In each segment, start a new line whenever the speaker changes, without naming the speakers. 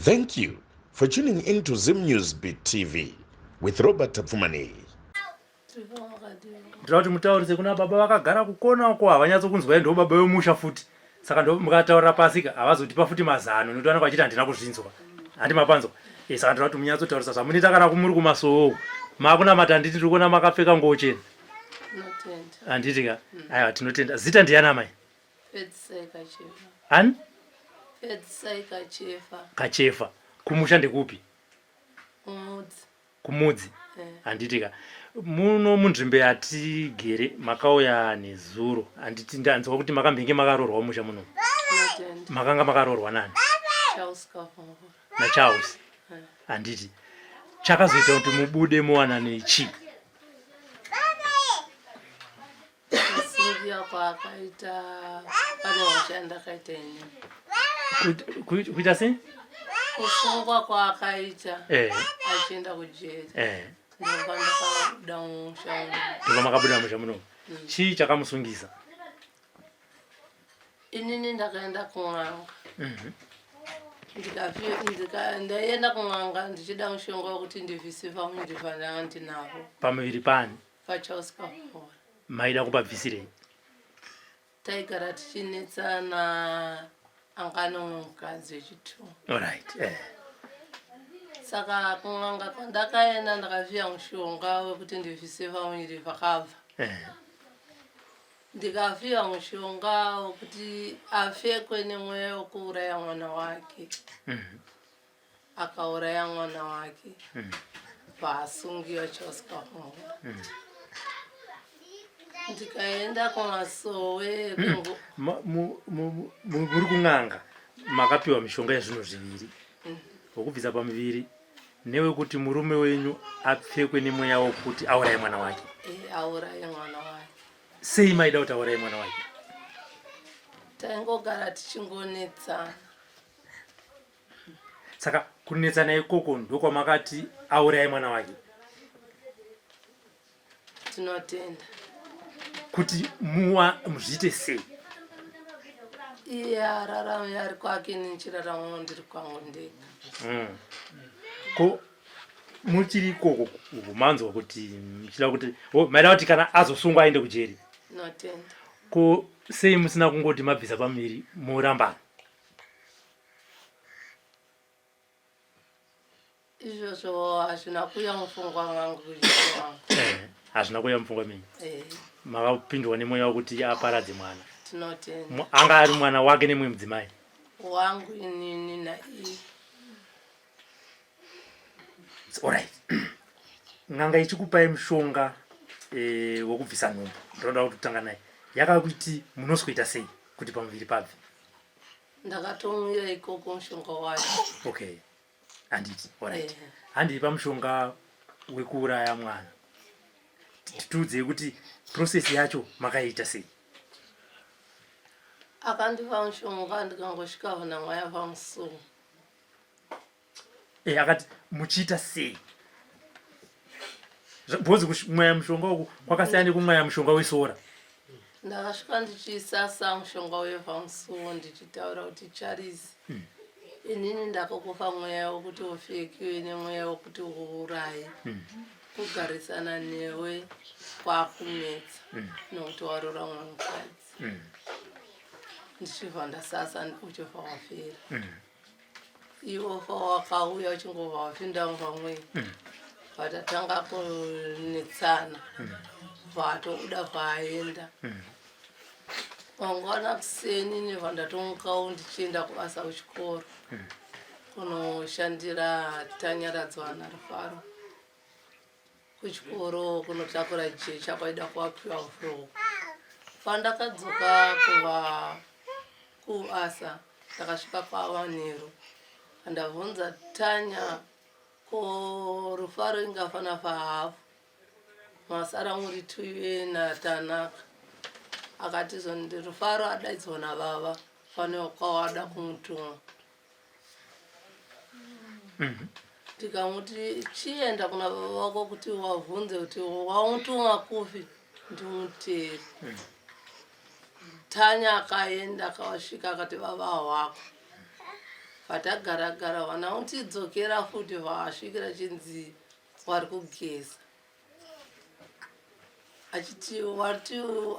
Thank you for tuning in to Zim News Beat TV with Robert Tapfumaneyi.
Ndinoda kuti mutaurise kuna baba vakagara kukona uko havanyatso kunzwai ndo baba vemusha futi saka ndo mukataurira pasi ka havazotipa futi mazano nekuti vanenge vachiti handina kuzvinzwa handi mapanzwa e, saka ndinoda kuti munyatsotaurisa zvamunoita kana kumuri kumasowo uko makunamata handiti tiri kuona makapfeka nguo chena handiti ka mm. aiwa tinotenda zita ndiyani amai
Pedzisai Kachefa.
Ani?
Pedzisai Kachefa.
Kachefa. Kumusha ndekupi?
Kumudzi.
Kumudzi. Eh. Handiti ka. Muno munzvimbo yatigere makauya nezuro. Handiti ndanzwa kuti makambenge makaroorwa musha muno. Makanga makaroorwa nani?
Charles Kavhungura.
Na Charles. Eh. Handiti. Chakazoita kuti mubude muwanane chii?
Kusungira kwaakaita pane hosha yandakaita ini.
Kuita sei?
Kusungwa kwaakaita
eh.
achienda kujeri.
Eh.
Ndopandakabuda musha muno.
Ndopamakabuda musha muno. Chii chakamusungisa?
Inini ndakaenda kun'anga. Ndaienda kun'anga ndichida mushonga wekuti ndibvise pamuviri pandanga ndinapo.
Pamuviri pani?
PaCharles Kafora.
Maida kupabvisirei?
Taigara tichinetsana anga ane umwe mukadzi wechitwo.
Alright. Eh.
Saka kun'anga kwandakaenda ndakaviya mushonga wekuti ndibvise pamuviri pakabva.
Eh.
Ndikaviya mushonga wekuti apfekwe nemweya wekuuraya mwana wake. Akauraya mwana wake paasungiwa Charles Kahunga. Ndikaenda kumasowe
Muri kun'anga makapiwa mishonga yezvinhu zviviri wekubvisa pamuviri newekuti murume wenyu apfekwe nemweya wokuti auraye mwana wake.
Eh, auraye mwana wake.
Sei maida kuti auraye mwana wake?
Taingogara tichingonetsana.
Saka kunetsana ikoko ndokwamakati auraye mwana wake?
Tinotenda.
Kuti muwa muzviite sei?
Iye ararame ari kwake ini ndichiraramawo ndiri kwangu ndega.
Ko muchiri ikoko manzwa kuti muchida kuti oh, maida kuti kana azosungwa aende kujeri?
Tinotenda.
Ko sei musina kungoti mabvisa pamuviri morambana?
Izvozvo hazvina kuuya mupfungwa mangu kuchito wangu.
Eh, hazvina kuuya mupfungwa menyu.
Eh.
Makapindwa nemweya wekuti aparadze mwana.
Tinotenda.
Anga ari mwana wake nemumwe mudzimai.
Wangu inini naiye.
Alright. N'anga ichikupai mushonga eh, wekubvisa nhumbu. Ndinoda kuti kutanga naye. Yakakuti munoswita sei kuti pamuviri pabve?
Ndakatomwira ikoko mushonga wacho.
Okay. Handiti. Alright. Eh. Handii pamushonga wekuuraya mwana. Titiudzei kuti process yacho makaiita sei?
Akandipa mushonga ndikangosvika vana pamusuwo.
Eh, akati muchiita sei? Because kumwaya mushonga uku kwakasiyana nekumwaya mushonga wesora.
Ndakasvika ndichisasa mushonga uye pamusuwo ndichitaura kuti Charles hmm. inini ndakakupa mweya wekuti ufekiwe nemweya wekuti uuraye hmm. kugarisana newe kwakunetsa hmm. nokuti warora mumwe mukadzi hmm. ndichibva ndasasa uchibva wafira hmm. Iwo wakauya uchingobva wapinda mumba mwedu hmm. vatatanga kunetsana hmm. vatobuda vaenda hmm. mangwana kuseni nebva ndatomukawo ndichienda kubasa kuchikoro kunoshandira tanyaradzwa narufaro kuchikoro kunotakura jecha kwaida kuvapiwa mufuro pandakadzoka kuva kubasa ndakasvika kwavanheru andabvunza tanya ko rufaro ingafana fahafu masara muri tuive natanaka akati zondi rufaro adaidzwa nababa pane kwawada kumutuma Ndikamuti chienda kuna baba vako kuti wavhunze kuti wautuma kupi ndimuteere. Tanya akaenda akawasvika akati baba hwako. Vatagara gara vana utidzokera futi vasvikira chinzi wari kugeza. Achiti wati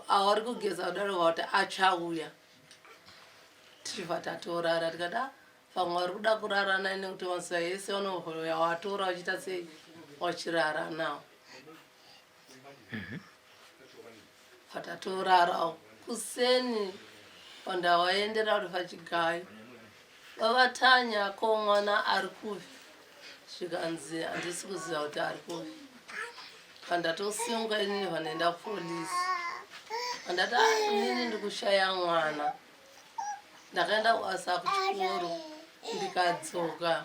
awari kugeza kudaro vati achauya. Tichibva tatorara tikati ah, vamwe vari kuda kurara nai nekuti mazuva ese vanouya watora vachiita sei wachirara nawo. Patatorarawo kuseni pandawaendera uri pachigayo vavatanya ko mwana ari kupi zvikanzi handisi kuziva kuti ari kupi pandatosunga inini vanoenda kupolisi pandati ah, inini ndikushaya mwana ndakaenda kuasa kuchikoro ndikadzoka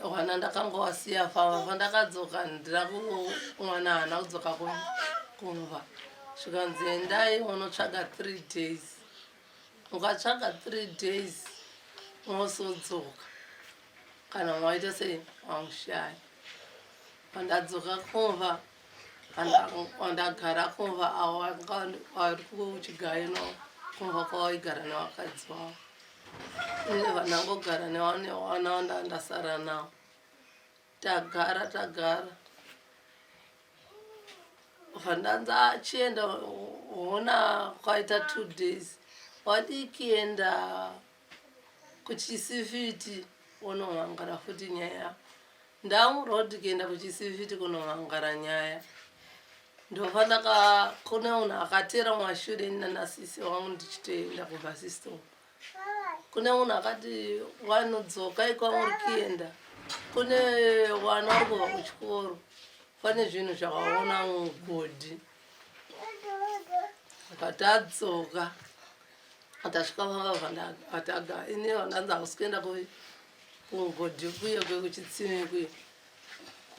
Wana ndakangowasiya famba pandakadzoka ndira mwana haana kudzoka kumba zvikanzi endai unotsvaga three days ukatsvaga three days unozodzoka kana waita sei wamushaya pandadzoka kumba pandagara kumba avo vari kuchigaino kumba kwawaigara nevakadzi vavo Vanangogara nevana vandandasara navo tagara tagara vandanzi achienda hona kwaita two days wadii kuenda kuchisifiti wonomangara futi nyaya ndamuroad kuenda kuchisifiti kunomangara nyaya ndopandaka kune munhu akatera mumashure nanasisi wangu ndichitoenda kubasistop kune munhu akati vanhu dzokai kwamuri kuenda kune vana vari kubva kuchikoro pane zvinhu zvakaona mugodhi akati adzoka atasvika vanga vataga ini vandanzi hausi kuenda kumugodhi kuye kwekuchitsime kuye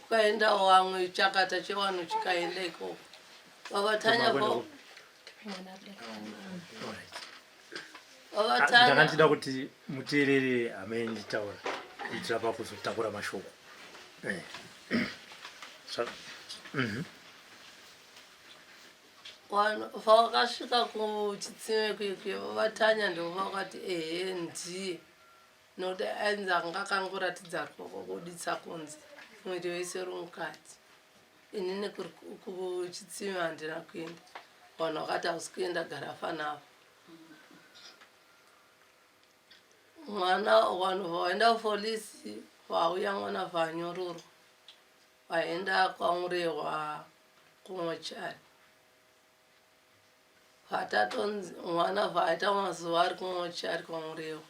kukaenda vamwe chakata chevanhu chikaenda ikoko vavatanya
Ndanga ndichida kuti muteerere amai nditaura kuitira pakuzotakura mashoko. Eh.
Vakasvika kuchitsime kuye vatanya ndovakati ehe ndiye nokuti ainzi anga akangoratidza rwoko kubuditsa kunze mwiri wese uri mukati. Inini kuchitsime handina kuenda vanhu vakati hausi kuenda gara panapa mwana vanhu vaenda kupolisi vauya mwana vanyororwa vaenda kwamurehwa kumochari Vatatonzi mwana vaita mazuva ari kumochari kwaMurewa.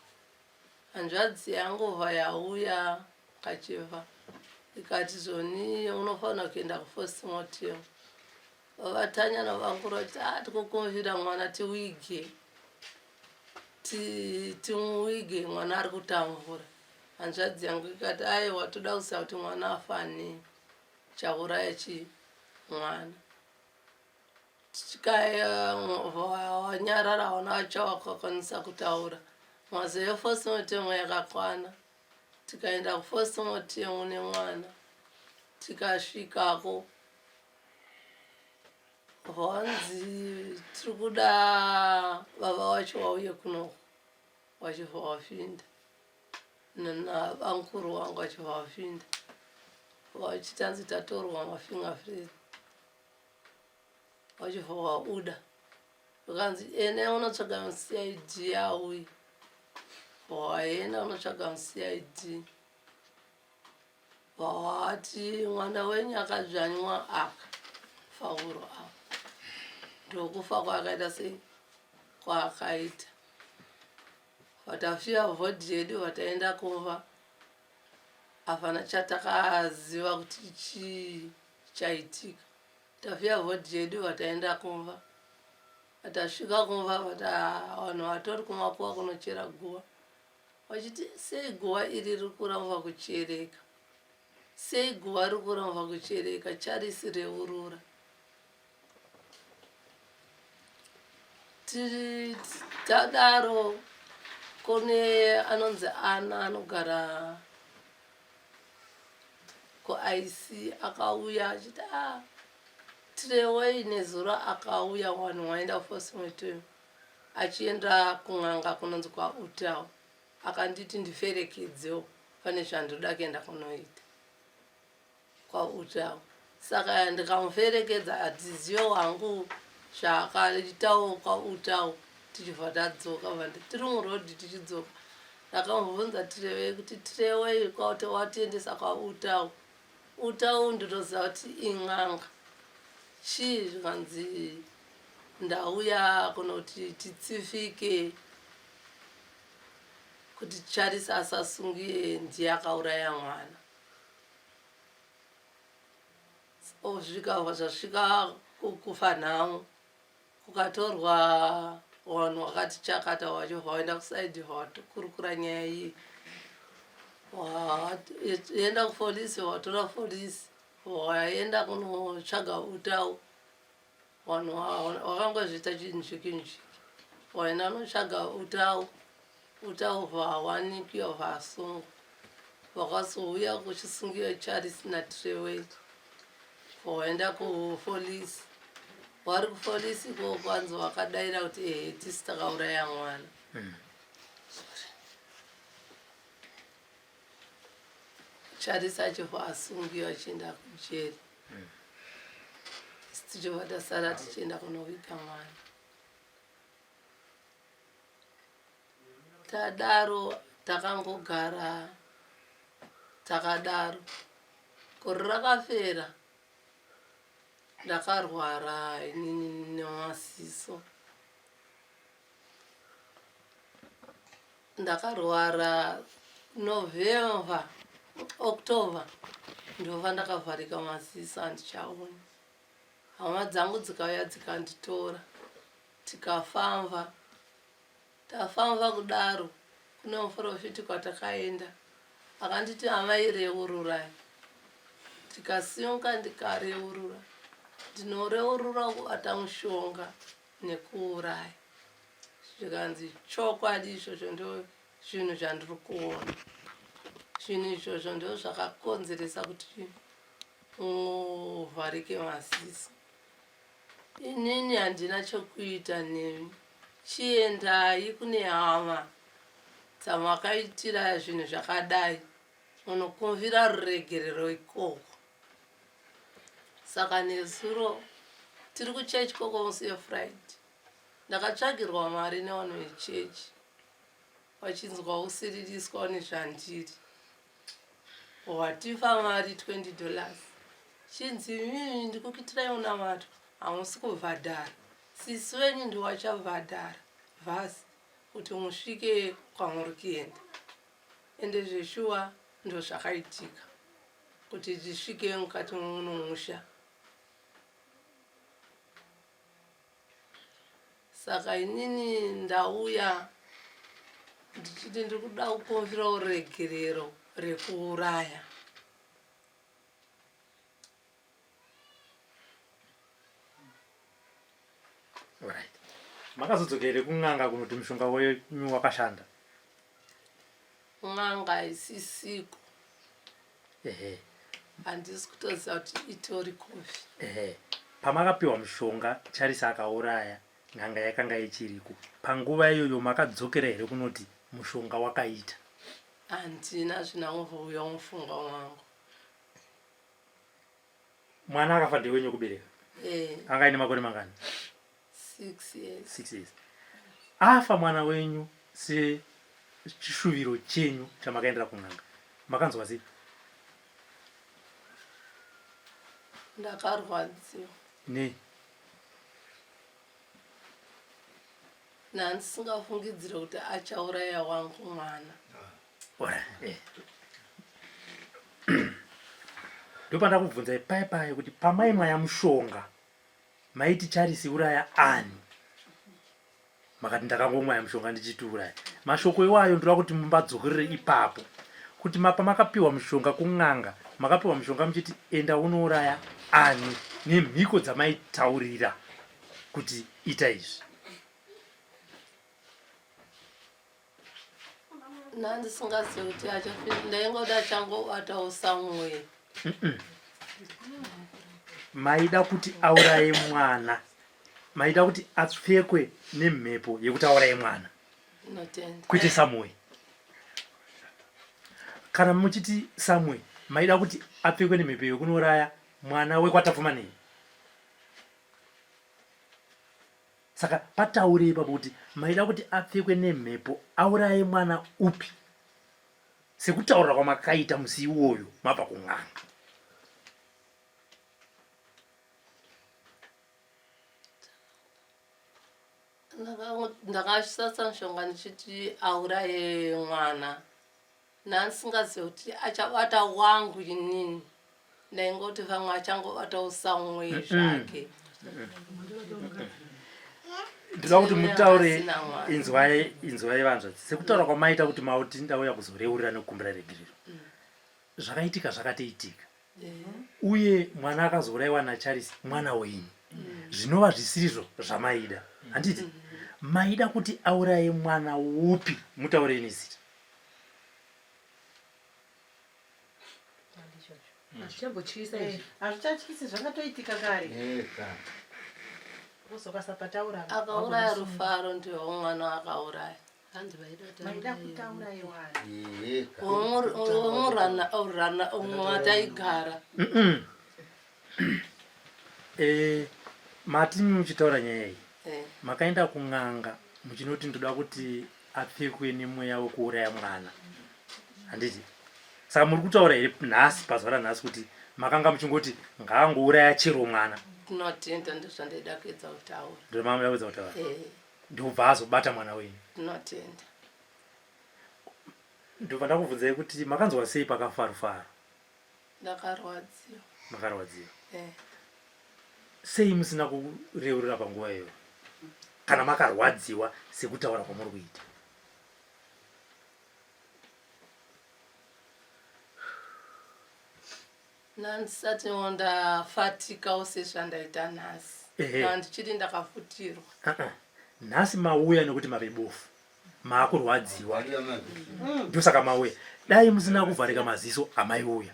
Hanzvadzi yangu vayauya kacheva ikati zvoni unofanira kuenda kufost mortem. VaTanya navakuru vachiti ah tikukumbira mwana tiwige timuwige mwana ari kutambura. Hanzvadzi yangu ikati aiwa toda kuziva kuti mwana afa nei chauraya chii mwana. Wanyarara hauna chawakakwanisa kutaura. Mwazo yefourth mortem yakakwana tikaenda kufourth mortem nemwana tikasvikako vanzi tiri kuda baba wacho wauye kunoku wachibva wafinda nabamukuru wangu wachibva wafinda vachitanzi tatorwa mafingerprint wachibva wabuda ukanzi ene unotsvaga mucid auye waenda unotsvaga mucid vawati mwana wenyu akadzvanywa aka fauro ava ndokufa kwaakaita sei kwaakaita vatafiya vhodhi yedu vataenda kumba hapana chatakaziva kuti chii chaitika Tafiya vhodhi yedu vataenda kumba. Tasvika kumba vata vanhu vatori kumakuva kunochera guva. Vachiti sei guva iri riri kuramba kuchereka? Sei guva riri kuramba kuchereka? Charisi reurura. Tiri tadaro kune anonzi Ana anogara kuIC akauya achiti ah Treway nezuro akauya wanhu waenda force mwetu achienda kun'anga kunonzi kwaUtau. Akanditi ndiferekedzewo pane zvandoda kuenda kunoita kwaUtawo. Saka ndikamuferekedza hatizive wangu zvaakaitawo kwaUtawo tichibva tadzoka vanhu tiri muroad tichidzoka. Ndakamubvunza Tirewei kuti Tirewei kwaute watiendesa kwaUtawo. Utau ndinoziva kuti in'anga. Chii zvikanzi ndauya kunoti titsifike kuti Charisi asasungiye ndiye akauraya mwana. Osvika zvasvika kufa nhamo. Kukatorwa vanhu vakati chakata wacho vaenda kusaidi vatokurukura nyaya iyi waenda kupolisi watora polisi waenda kunotsvaga utau vanhu vakangozviita chinzviki nzviki waenda kunotsvaga utau utau hwawanikwi hwasungwa vakazouya kuchisungiwa charisi natreway Waenda kupolice wari kupolice ikoko kwanzi wakadaira kuti ehe tisu takauraya mwana mm. Charisi achibva asungiwa achienda kujeri mm. tichibva tasara tichienda kunoviga mwana Tadaro takangogara takadaro. Gore rakapera ndakarwara inini nemaziso. Ndakarwara November, October ndova ndakavharika maziso handichaoni. Hama dzangu dzikauya dzikanditora tikafamba. Tafamba kudaro kune muporofiti kwatakaenda akanditi amai reururai ndikasimuka ndikareurura ndinoreurura kubata mushonga nekuuraya zvikanzi chokwadi izvozvo ndo zvinhu zvandiri kuona zvinhu izvozvo ndo zvakakonzeresa kuti muvharike maziso Inini handina chokuita nemi. Chiendai kune hama dzamakaitira zvinhu zvakadai munokumbira ruregerero ikoko. Saka nezuro tiri kuchechi koko musi weFriday ndakatsvagirwa mari nevanhu vechechi vachinzwa kusiririswa nezvandiri. Watipa mari 20 dollars chinzi imimi ndikukuitirai munamato hamusi kubhadhara sisi wenyu ndiwachabhadhara vhasi kuti musvike kwamuri kuenda ende zveshuwa ndozvakaitika kuti tisvike mukati muno musha Saka inini ndauya ndichiti ndiri kuda kukumbirawo ruregerero rekuuraya.
Alright. Makazodzokera here kun'anga kunoti mushonga wenyu wakashanda?
N'anga haisisiko.
Ehe.
Handisi kutoziva kuti itori kupi.
Ehe. Pamakapiwa mushonga Charisi akauraya n'anga yakanga ichiriko. Panguva iyoyo makadzokera here kunoti mushonga wakaita?
Handina zvina kumbouya mupfungwa mwangu.
Mwana akafa ndewenyu kubereka?
Eh.
Anga aine makore mangani?
6 years.
6 years. Afa mwana wenyu sechishuviro chenyu chamakaendera kun'anga. Makanzwa sei?
Ndakarwadziwa.
Nei?
Ndandisingafungidzire kuti achauraya wangu mwana.
Ora, eh. Ndopandakubvunzai paye paye kuti pamai mwaya mushonga Maiti Charisi uraya ani? Makati ndakangomwaya mushonga ndichiti uraya. Mashoko iwayo ndoda kuti mumbadzokerere ipapo. Kuti mapa makapiwa mushonga kun'anga, makapiwa mushonga muchiti enda unouraya ani nemhiko dzamaitaurira kuti ita izvi.
Ndandisingazivi kuti achapinda ndaingoti achangobatawo somewhere.
Maida kuti auraye mwana. Maida kuti apfekwe nemhepo yekuti auraye mwana.
Ndinotenda.
Kwete somewhere. Kana muchiti Samuel maida kuti apfekwe nemhepo yekunouraya mwana wekwaTapfumanei. Saka pataurei ipapo kuti maida kuti apfekwe nemhepo auraye mwana upi sekutaurira kwamakaita musi iwoyo mabva kun'anga.
Ndakasasa mushonga ndichiti auraye mwana ndandisingazive kuti achabata wangu inini ndaingoti vamwe achangobatawo samwe zvake.
Ndinoda kuti mutaure inzwai inzwai vanzvadzi sekutaura kwamaita kuti mauti ndauya kuzoreurira nekukumbira regerero. Zvakaitika zvakatoitika. Uye mwana akazouraiwa naCharisi mwana wenyu zvinova zvisirizvo zvamaida handiti maida kuti auraye mwana upi mutaurei nezita
Hazvichambotyisa izvi. Hazvichatyisi zvakatoitika kare. Wozokasapataura.
Akauraya Rufaro ndiwo mwana akauraya.
Hanzi vaida kuti Maida kutaura iwani.
Womurana umwe wataigara.
Eh, mati muchitaura nyaya iyi eh. makaenda kun'anga muchinoti ndoda kuti apfekwe nemweya wekuuraya mwana handiti saka muri kutaura here nhasi pazuva ranhasi kuti makanga muchingoti ngaangouraya chero mwana
tinotenda ndozvandaida kuedza kutaura
ndomamuda kuedza kutaura eh. Ndobva azobata mwana wenyu.
Tinotenda.
Ndobva ndakubvunzai kuti makanzwa sei pakafa Rufaro?
Ndakarwadziwa.
Makarwadziwa. Eh. Sei musina kureurura panguva iyoyo? Kana makarwadziwa sekutaura kwamuri kuita.
Ndandisatiwo ndafatikawo sezvandaita nhasi. Ndandichiri ndakafutirwa.
Uh-uh. Nhasi mauya nekuti mave bofu. Maakurwadziwa. Ndosaka mauya. Dai musina kuvharika maziso amaiuya.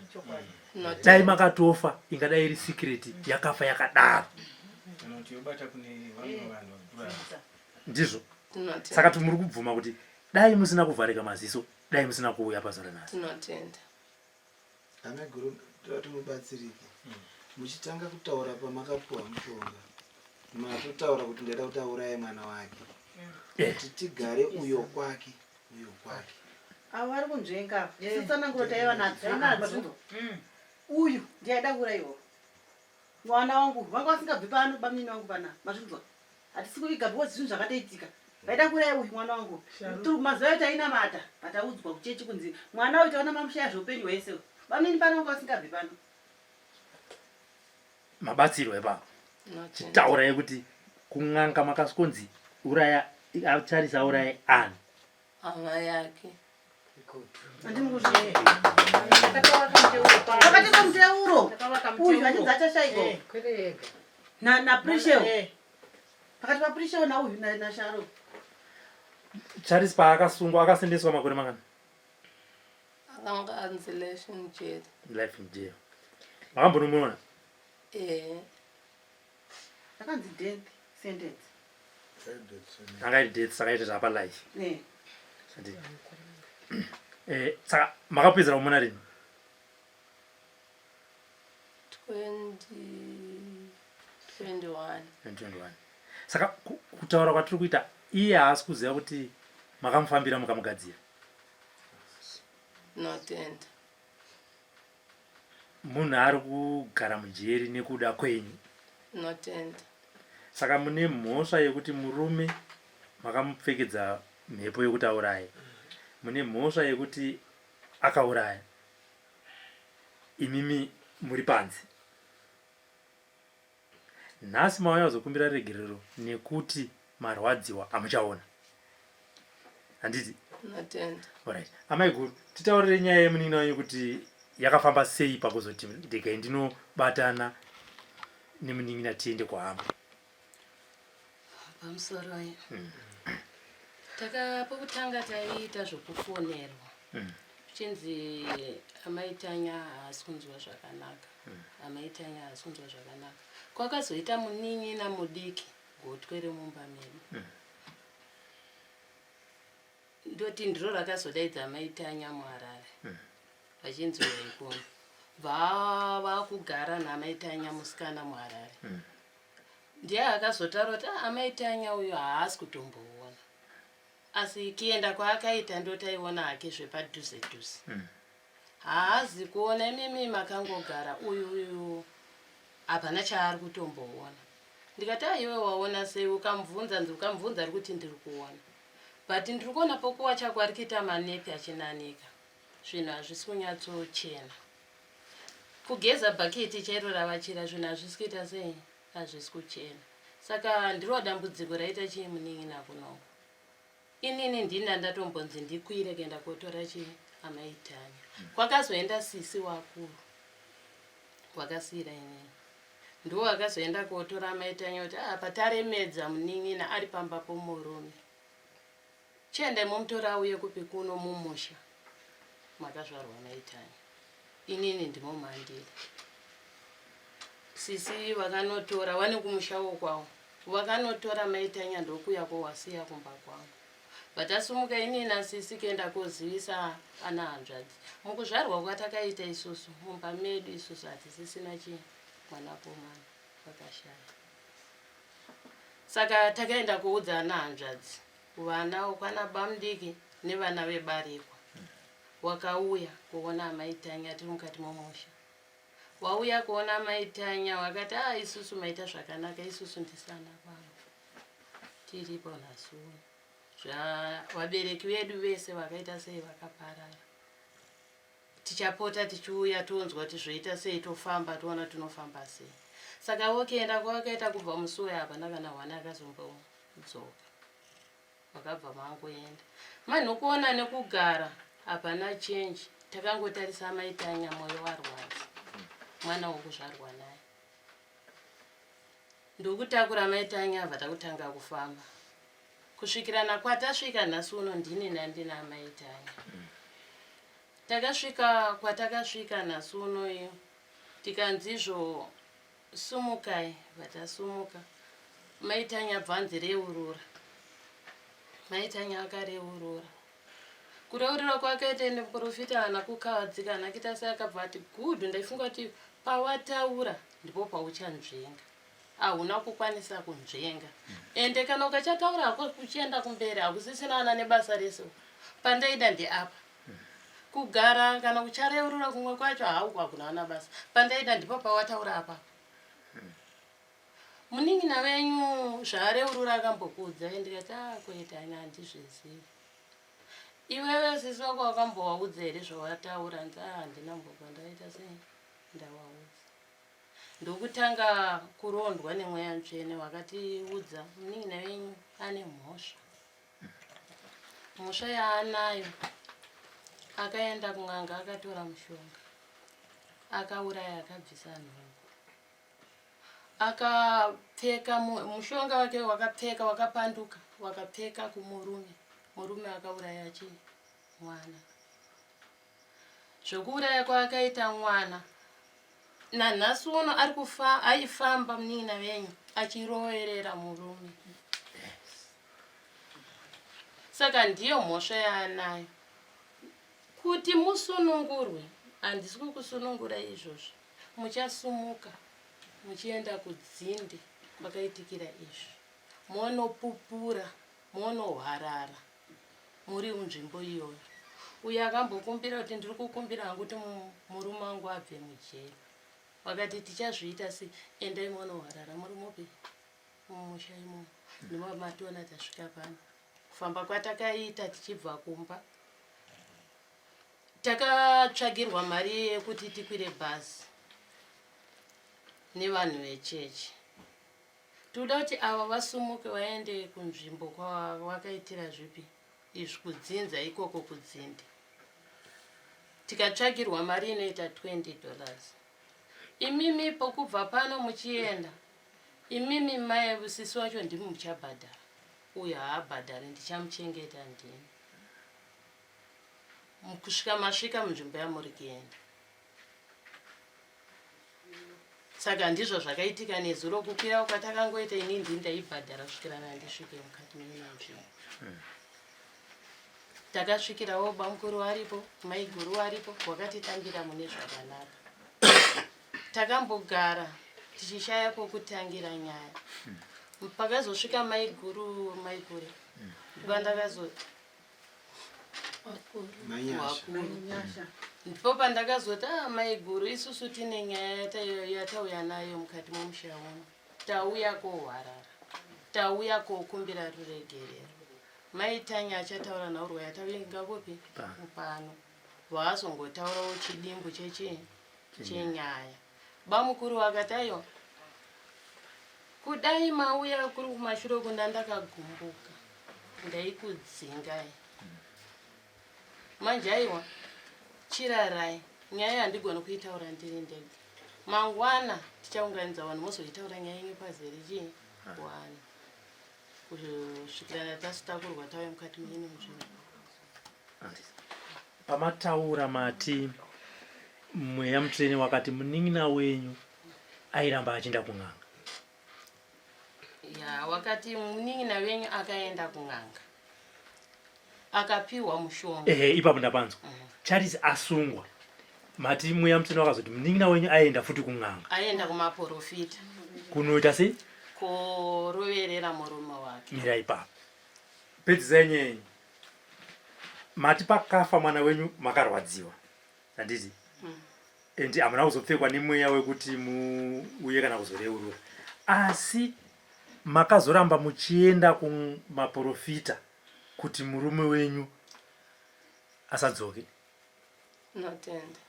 Dai makatofa ingadai iri secret yakafa yakadaro. Ndizvo. Saka muri kubvuma kuti dai musina kuvharika maziso dai musina kuuya pazuva ranhasi.
Tinotenda.
Amaiguru toda kuti mubatsirike. Muchitanga kutaura pamakapuwa mushonga matotaura kuti ndaida kuti auraye mwana wake.
Eh.
Kuti tigare uyo kwake uyo kwake.
Avo vari kunzvenga ava. Isu tsananguro taiva nadzo. Nadzo. Uyu ndiye aida kuurayiwa. Mwana wangu vanga vasingabvi pano bamnini vangu pana mazvinzwa. Hatisi kuviga because zvinhu zvakatoitika. Vaida kuuraya uyu mwana wangu. Mazuva ayo tainamata pataudzwa kuchechi kunzi mwana uyu taona mamushaya zveupenyu hwese. Bamnini pano vanga vasingabvi pano.
Mabatsirwa ipapo. Chitaurai kuti kun'anga makasvikonzi uraya acharisa auraye ani.
Hama yake.
Akateka muteuro uyu achinzi achashaikwa naPrishel pakati paPrishel nauyu naSharo.
Charles paakasungwa akasendeswa makore mangani?
Akanga anzi life in jail.
Life in jail. Makambonomuona?
Eh.
Akanzi death sentence.
Anga iri death saka ite zvapa life. Eh. Eh, saka makapedzera kumona rini?
2021.
2021. Saka kutaura kwatiri kuita iye haasi kuziva kuti makamufambira mukamugadzira.
Notenda.
Munhu ari kugara mujeri nekuda kwenyu.
Tinotenda.
Saka mune mhosva yekuti murume makamupfekedza mhepo yekuti auraye. Mune mhosva yekuti akauraya. Imimi muri panze. Nhasi mauya kuzokumbira regerero nekuti marwadziwa hamuchaona. Handiti?
Tinotenda.
Alright. Amai guru, titaurire nyaya yemunin'ina wenyu kuti yakafamba sei pakuzoti ndegai ndinobatana nemunin'ina tiende kuhama.
Pamusoroi. Taka pokutanga taiita zvokufonerwa. Kuchinzi amai Tanya haasi kunzwa zvakanaka. Amai Tanya haasi kunzwa zvakanaka. Kwakazoita munin'ina mudiki gotwe remumba medu. Ndoti ndiro rakazodaidza amai Tanya muHarare. Vachinzi uyai kuno. Bva vakugara naamai Tanya musikana muHarare. Ndiye akazotaura kuti ah, amai Tanya uyu haasi kutomboona. Asi kienda kwaakaita ndotaiona hake zvepadhuze dhuze. Haazi kuona imimi makangogara uyu uyu hapana chaari kutomboona. Ndikati ah iwe waona sei ukamubvunza nzi ukamubvunza ari kuti ndiri kuona. But ndiri kuona pokuwacha kwari kuita manepi achinanika. Zvinhu hazvisi kunyatsochena. Kugeza bhaketi chairo ravachira zvinhu hazvisi kuita sei hazvisi kuchena. Saka ndiro dambudziko raita chii munin'ina kunoku. Inini ndini ndandatombonzi ndikwire kuenda kotora chii amai Tanya. Kwakazoenda sisi wakuru wakasiira inini. Ndiwo akazoenda kotora amai Tanya kuti ah, pataremedza munin'ina ari pamba pomurume. Chiendai momutora auye kupi kuno mumusha makazvarwa mai Tanya. Inini ndimo mandiri. Sisi vakanotora vane kumushawo kwawo. Vakanotora mai Tanya ndokuya kowasiya kumba kwangu. Vatasumuka inini nasisi kuenda kozivisa ana hanzvadzi. Mukuzvarwa kwatakaita isusu mumba medu isusu hatisisina chii mwanakomana vakashaya. Saka takaenda kuudza ana hanzvadzi vana kwana bamdiki nevana vebarikwa. Wakauya kuona amai Tanya tiri mukati momusha. Wauya kuona amai Tanya wakati ah isusu maita zvakanaka isusu ndisana baba. Tiripo nhasi uno. Zva vabereki vedu vese vakaita sei vakaparara. Tichapota tichiuya tonzwa kuti zvoita sei tofamba toona tinofamba sei. Saka vokuenda kwavakaita kubva musi uya hapana kana hwana akazombodzoka. Vakabva mangoenda. Manhu kuona nekugara hapana change. Takangotarisa amai Tanya moyo warwadza. Mwana wokuzvarwa naye. Ndokutakura mai Tanya abva takutanga kufamba. Kusvikirana kwatasvika nhasi uno ndini nandina amai Tanya. Takasvika kwatakasvika nhasi uno iyo tikanzi izvo sumukai vatasumuka. Mai Tanya bvanzi reurura. Mai Tanya akareurura. Kureurura kwakaita ende muprofita haana kukahadzika haana kuita sei akabva ati good ndaifunga kuti pawataura ndipo pauchanzvenga. Ahuna kukwanisa kunzvenga. Ende kana ukachataura hako kuchienda kumberi hakusisina ana nebasa rese. Pandaida ndeapa. Kugara kana kuchareurura kumwe kwacho hauko hakuna ana basa. Pandaida ndipo pawataura apa. Munin'ina wenyu zvaareurura akambokuudzai ndikati ah kwete ani handizvizivi. Iwewe sisi wako wakambowaudza here zvawataura nzi ah handina mbobva ndaita sei ndawaudza. Ndokutanga kurondwa nemweya mutsvene wakatiudza munin'ina wenyu ane mhosva. Mhosva yaanayo akaenda kun'anga akatora mushonga akauraya akabvisa nhumbu. Akapfeka mushonga wake wakapfeka wakapanduka wakapfeka kumurume murume akauraya chii mwana zvekuuraya kwaakaita mwana nanhasi uno ari kufa aifamba munin'ina venyu achiroverera murume saka ndiyo mhosva yaanayo kuti musunungurwe handisi kukusunungura izvozvo Muchasumuka muchienda kudzinde kwakaitikira izvi, monopupura, monohwarara muri munzvimbo iyoyo. Uyo akambokumbira kuti ndiri kukumbira hangu kuti murume wangu abve mujeri. Vakati tichazviita sei? Endai monohwarara muri mupi? Mumusha imomo. Ndimo mationa tasvika pano. Kufamba kwatakaita tichibva kumba Takatsvagirwa mari yekuti tikwire bhazi nevanhu vechechi. Tikuda kuti ava vasumuke vaende kunzvimbo kwavakaitira zvipi izvi kudzinza ikoko kudzinde. Tikatsvagirwa mari inoita 20 dollars. Imimi pokubva pano muchienda imimi mai sisi wacho ndimi muchabhadhara. Uyu haabhadhari ndichamuchengeta ndini. Kusvika masvika munzvimbo yamuri kuenda. Saka ndizvo zvakaitika nezuro kukwira kwatakangoita ini ndini ndaibhadhara kusvikira ndisvike mukati meino nzvimbo. Takasvikirawo bamukuru varipo, maiguru varipo, wakatitambira mune zvakanaka. Takambogara tichishaya kwokutangira nyaya. Pakazosvika maiguru maiguru ndipandakazo ndipo pandakazoti ah, maiguru isusu tine nyaya yatauya nayo mukati momusha uno tauya kohwarara tauya kokumbira ruregerero Mai Tanya achataura nhaurwa yatavinga kupi? Pano. Vaazongotaurawo chidimbu chechii? Chenyaya. Bamukuru vakati aiwa kudai mauya kuri kumashure uku ndandakagumbuka ndaikudzingai. Manje aiwa chirarai nyaya handigoni kuitaura ndiri ndega. Mangwana tichaunganidza vanhu mozoitaura nyaya yenyu pazere chii? Wani. kusvikira tasitakurwa tauya mukati meino nzvimbo.
Pamataura mati mweya mutsvene wakati munin'ina wenyu airamba achienda kun'anga.
Ya, wakati munin'ina wenyu akaenda kun'anga akapiwa mushonga.
Ehe, ipapo ndapanzwa. Mm. Charles asungwa. Mati mweya mutsvene wakazoti munin'ina wenyu aenda futi kun'anga.
Aenda kumaporofita.
Kunoita sei?
Kuroverera murume wake.
Mira ipapo. Pedzisai nyaya yenyu. Mati pakafa mwana wenyu makarwadziwa. Handiti? Mm. And hamuna kuzopfekwa nemweya wekuti muuye kana kuzoreurura. Asi makazoramba muchienda kumaporofita kuti murume wenyu asadzoke.
Notenda.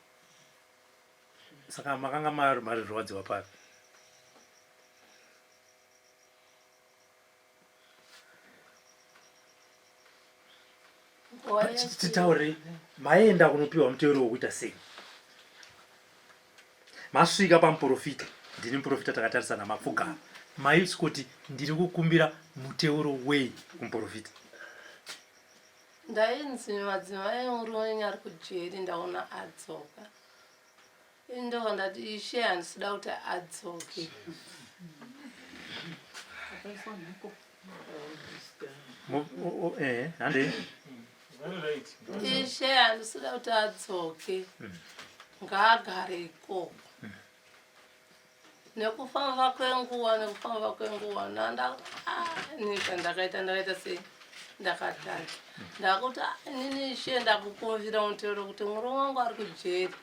Saka makanga marirwadziwa papi? Titaure, maenda kunopiwa muteuro wekuita sei? Masvika pamuporofita, ndini muporofita takatarisana mapfugama. Maisikuti ndiri kukumbira muteuro wei kumuporofita?
Ndainzi madzimai murume wenyu ari kujeri ndaona adzoka. Ini ndobva ndati ishe handisida kuti adzoke.
Eh, handei.
Ishe handisida kuti adzoke. Ngaagare ikoko. Nekufamba kwenguva nekufamba kwenguva nanda ah, ini zvandakaita ndakaita sei ndakatadza ndakuti ah, inini ishe ndakukumbira mutero kuti murume wangu ari kujeri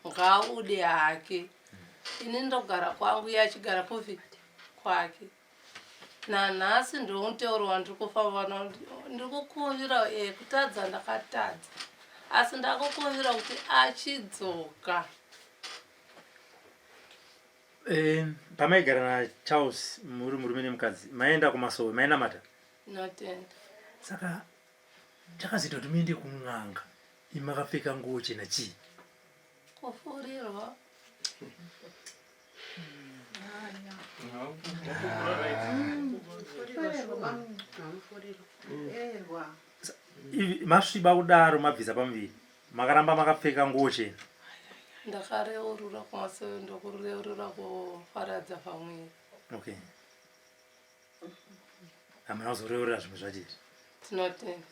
ngaude hake ini ndogara kwangu iye achigara kupi kwake nanhasi ndomuteuro wandiri kufamba nawo ndiri kukumbira e kutadza ndakatadza asi ndakukumbira kuti achidzoka
Eh, pamaigara naCharles muri murume nemukadzi maienda kumasowe mainamata?
Notenda.
Saka chakazoita kuti muende kun'anga imi makapfeka nguo chena chii?
Kufurirwa.
Masviba kudaro mabvisa pamuviri Makaramba makapfeka nguo chena.
Ndakareurura kumasowe ndokureurura kuparadza pamwiri.
Okay. Hamuna kuzoreurura zvimwe zvacho izvi.
Tinotenda.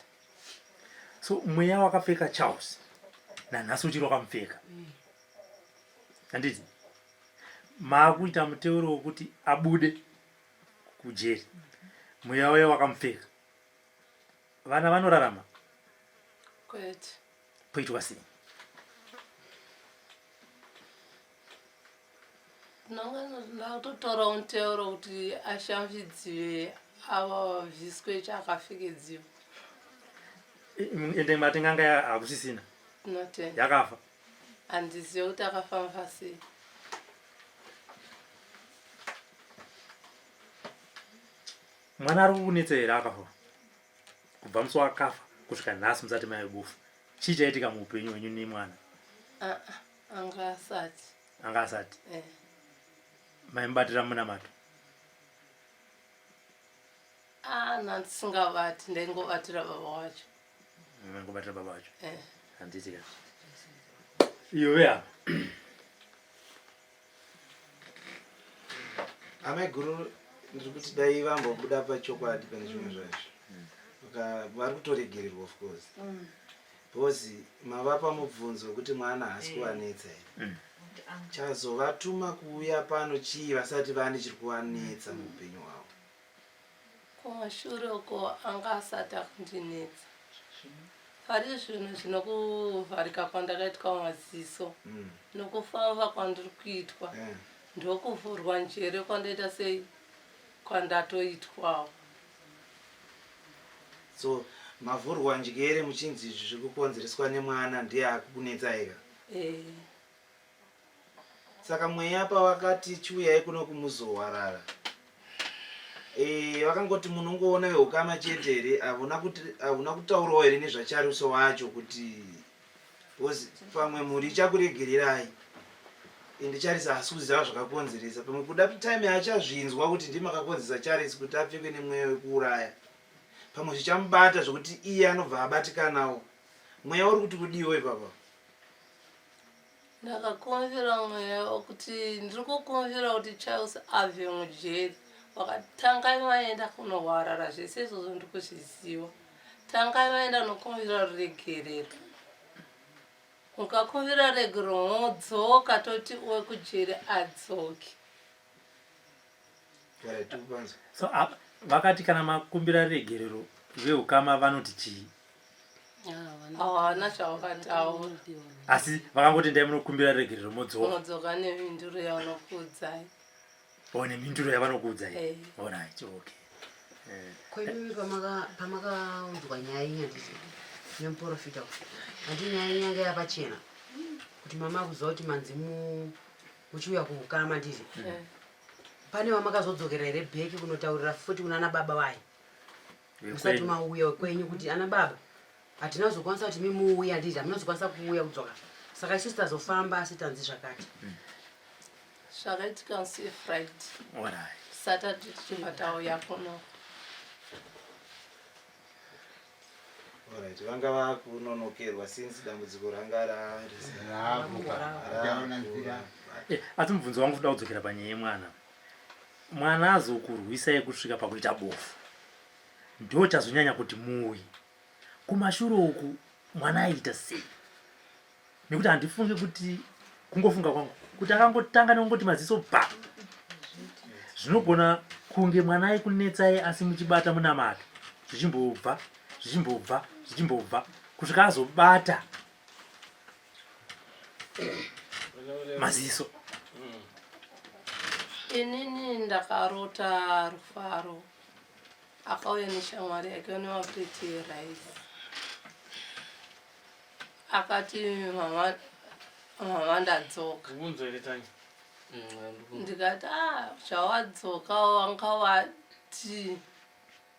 So mweya wakapfeka Charles nanhasi uchiri wakamupfeka. Handiti? Maakuita muteuro wekuti abude kujeri. Mweya uya wakamupfeka. Vana vanorarama?
Kwete.
Poitwa sei?
Ndakutotora muteuro kuti ashambidziwe avabviswe chaakafikidziwa.
Ende mati n'anga hakusisina?
Tinotenda.
Yakafa?
Handizive kuti akafamba sei.
Mwana ari kukunetsa here akafa? Kubva musi waakafa kusvika nhasi musati maive bofu. Chii chaitika muupenyu hwenyu nemwana?
Ah, ah, anga asati.
Anga asati.
Eh.
Maimubatira munamato?
Ah, ndisingabati, ndaingobatira baba wacho.
Maingobatira baba wacho.
Eh.
Handiti ka. Iyo vehama.
Amai guru ndiri kuti dai vambobuda pachokwadi pane zvimwe zvacho. Vari kutoregererwa of course because mavapa mubvunzo wekuti mwana haasi kuvanetsa here. Chazovatuma kuuya pano chii vasati vane chiri kuvanetsa muupenyu hwavo?
Kumashure uko anga asati akundinetsa. Pari zvino zvino kuvharika kwandakaitwa maziso nokufamba kwandiri kuitwa ndokuvhurwa njere kwandaita sei kwandatoitwawo.
So mavhurwa njere muchinzi izvi zviri kukonzereswa nemwana ndiye akukunetsai ka?
Eh.
Saka mweya pavakati chiuyai kuno kumuzohwarara e, vakangoti munongoona veukama chete here? Havuna kutaurawo here nezvaChariso wacho kuti because pamwe mhuri ichakuregererai ende Charisi haasi kuziva zvakakonzeresa pamwe kuda time yaachazvinzwa kuti ndimi makakonzeresa Charisi kuti apfekwe nemweya wekuuraya pamwe zvichamubata zvekuti iye anobva abatikanawo mweya uri kuti kudiwo ipapa.
Ndakakumbira mweya wekuti ndiri kukumbira kuti Charles abve mujeri. Vakati tangai maenda kunohwarara zvese izvozvo ndiri kuzviziva. Tangai maenda kunokumbira ruregerero. Mukakumbira ruregerero modzoka toti wekujeri adzoke.
So vakati kana makumbira ruregerero veukama vanoti chii?
Hawana chavakataura.
Asi vakangoti ndai munokumbira ruregerero modzoka.
Modzoka nemhinduro yavanokuudzai.
Oh, nemhinduro yavanokuudzai. Eh. Alright, okay.
Eh. Ko imimi pamakaudzwa nyaya iyi handiti nemuporofita handi nyaya iyi yanga yapachena kuti mama kuziva kuti manzi muchiuya kuukama handiti eh. Pane vamakazodzokera here bheki kunotaurira futi kunana baba vaye musati mauya kwenyu kuti ana baba hatina kuzokwanisa kuti mimuuya handiti hamuna kuzokwanisa kuuya kudzoka saka isusu tazofamba asi tanzi zvakati.
Zvakaitika musi weFriday. Saturday tichibva tauya kuno.
Alright, vanga vakunonokerwa since dambudziko ranga
ra eh, asi mubvunzo wangu kuda kudzokera panyaya yemwana mwana azokurwisai kusvika pakuita bofu ndo chazonyanya kuti muuyi kumashure uku mwana aiita sei nekuti handifungi kuti kungofunga kwangu kuti akangotanga nekungoti maziso ba zvinogona kunge mwana aikunetsai asi muchibata munamato zvichimbobva zvichimbobva zvichimbobva kusvika azobata maziso.
Inini ndakarota Rufaro akauya neshamwari yake nemapureti erice akati mama mama ndadzoka ndikati ah zvawadzoka wanga wati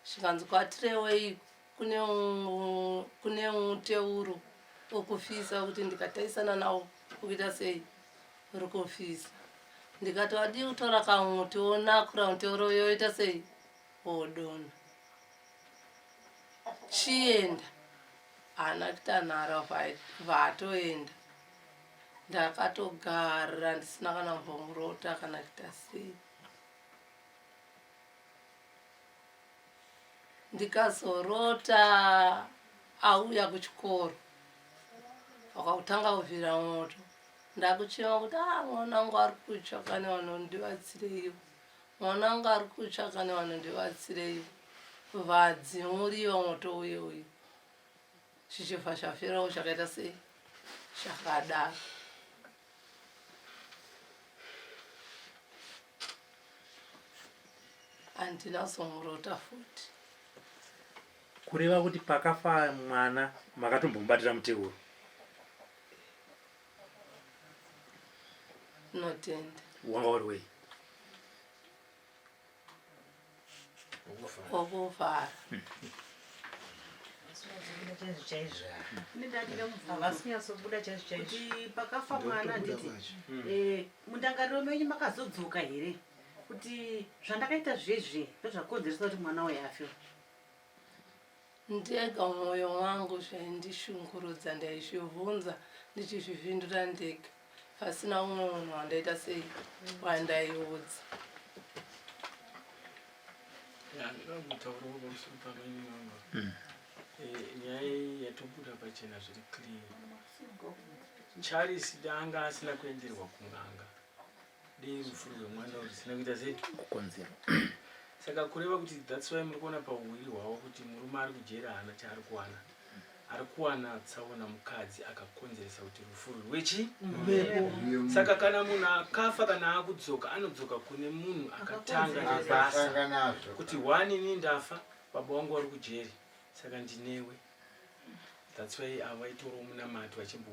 zvikanzi kwatirewei kune kune muteuro wekufisa kuti ndikatarisana nawo ukuita sei uri kufisa ndikati wadii kutora kamuti wonakura muteuro yoita sei wodonha chienda haana kuita nharo vaatoenda ndakatogara ndisina kana mbomurota kana kuita sei Ndikazorota auya kuchikoro vakakutanga kuvhira moto ndakuchema kuti ah mwana wangu ari kutsva kani vanhu ndibatsireiwo mwana wangu ari kutsva kani vanhu ndibatsireiwo vadzimuriwa moto uye uye zvichibva zvafirawo zvakaita sei zvakadaro. Handina kuzomurota futi.
Kureva kuti pakafa mwana makatombomubatira muteuro?
Ndinotenda.
Wanga uri wei?
Wokuvhara.
Kuti pakafa mwana handiti eh, mundangariro menyu makazodzoka here kuti zvandakaita zvezve ndozvakonzeresa kuti mwana uyu afe?
Ndega mwoyo wangu zvaindishungurudza ndaizvibvunza ndichizvivhindura ndega pasina umwe munhu wandaita sei wandaiudza.
Ya, ndinoda kutaurawo pamusoro pamainini vangu. Eh, nyaya iyi yatobuda pachena zviri clear. Charles anga asina kuenderwa kun'anga. Dei rufu rwemwana rusina kuita sei?
Kukonzerwa.
Saka kureva kuti that's why muri kuona pauwiri hwavo kuti murume ari kujeri haana chaari kuwana. Ari kuwana tsaona mukadzi akakonzeresa kuti rufu rwechi saka kana munhu akafa kana akudzoka anodzoka kune munhu akatanga nebasa kuti one ini ndafa baba wangu wari kujeri saka ndinewe that's why avo vaitorawo munamato vachimbo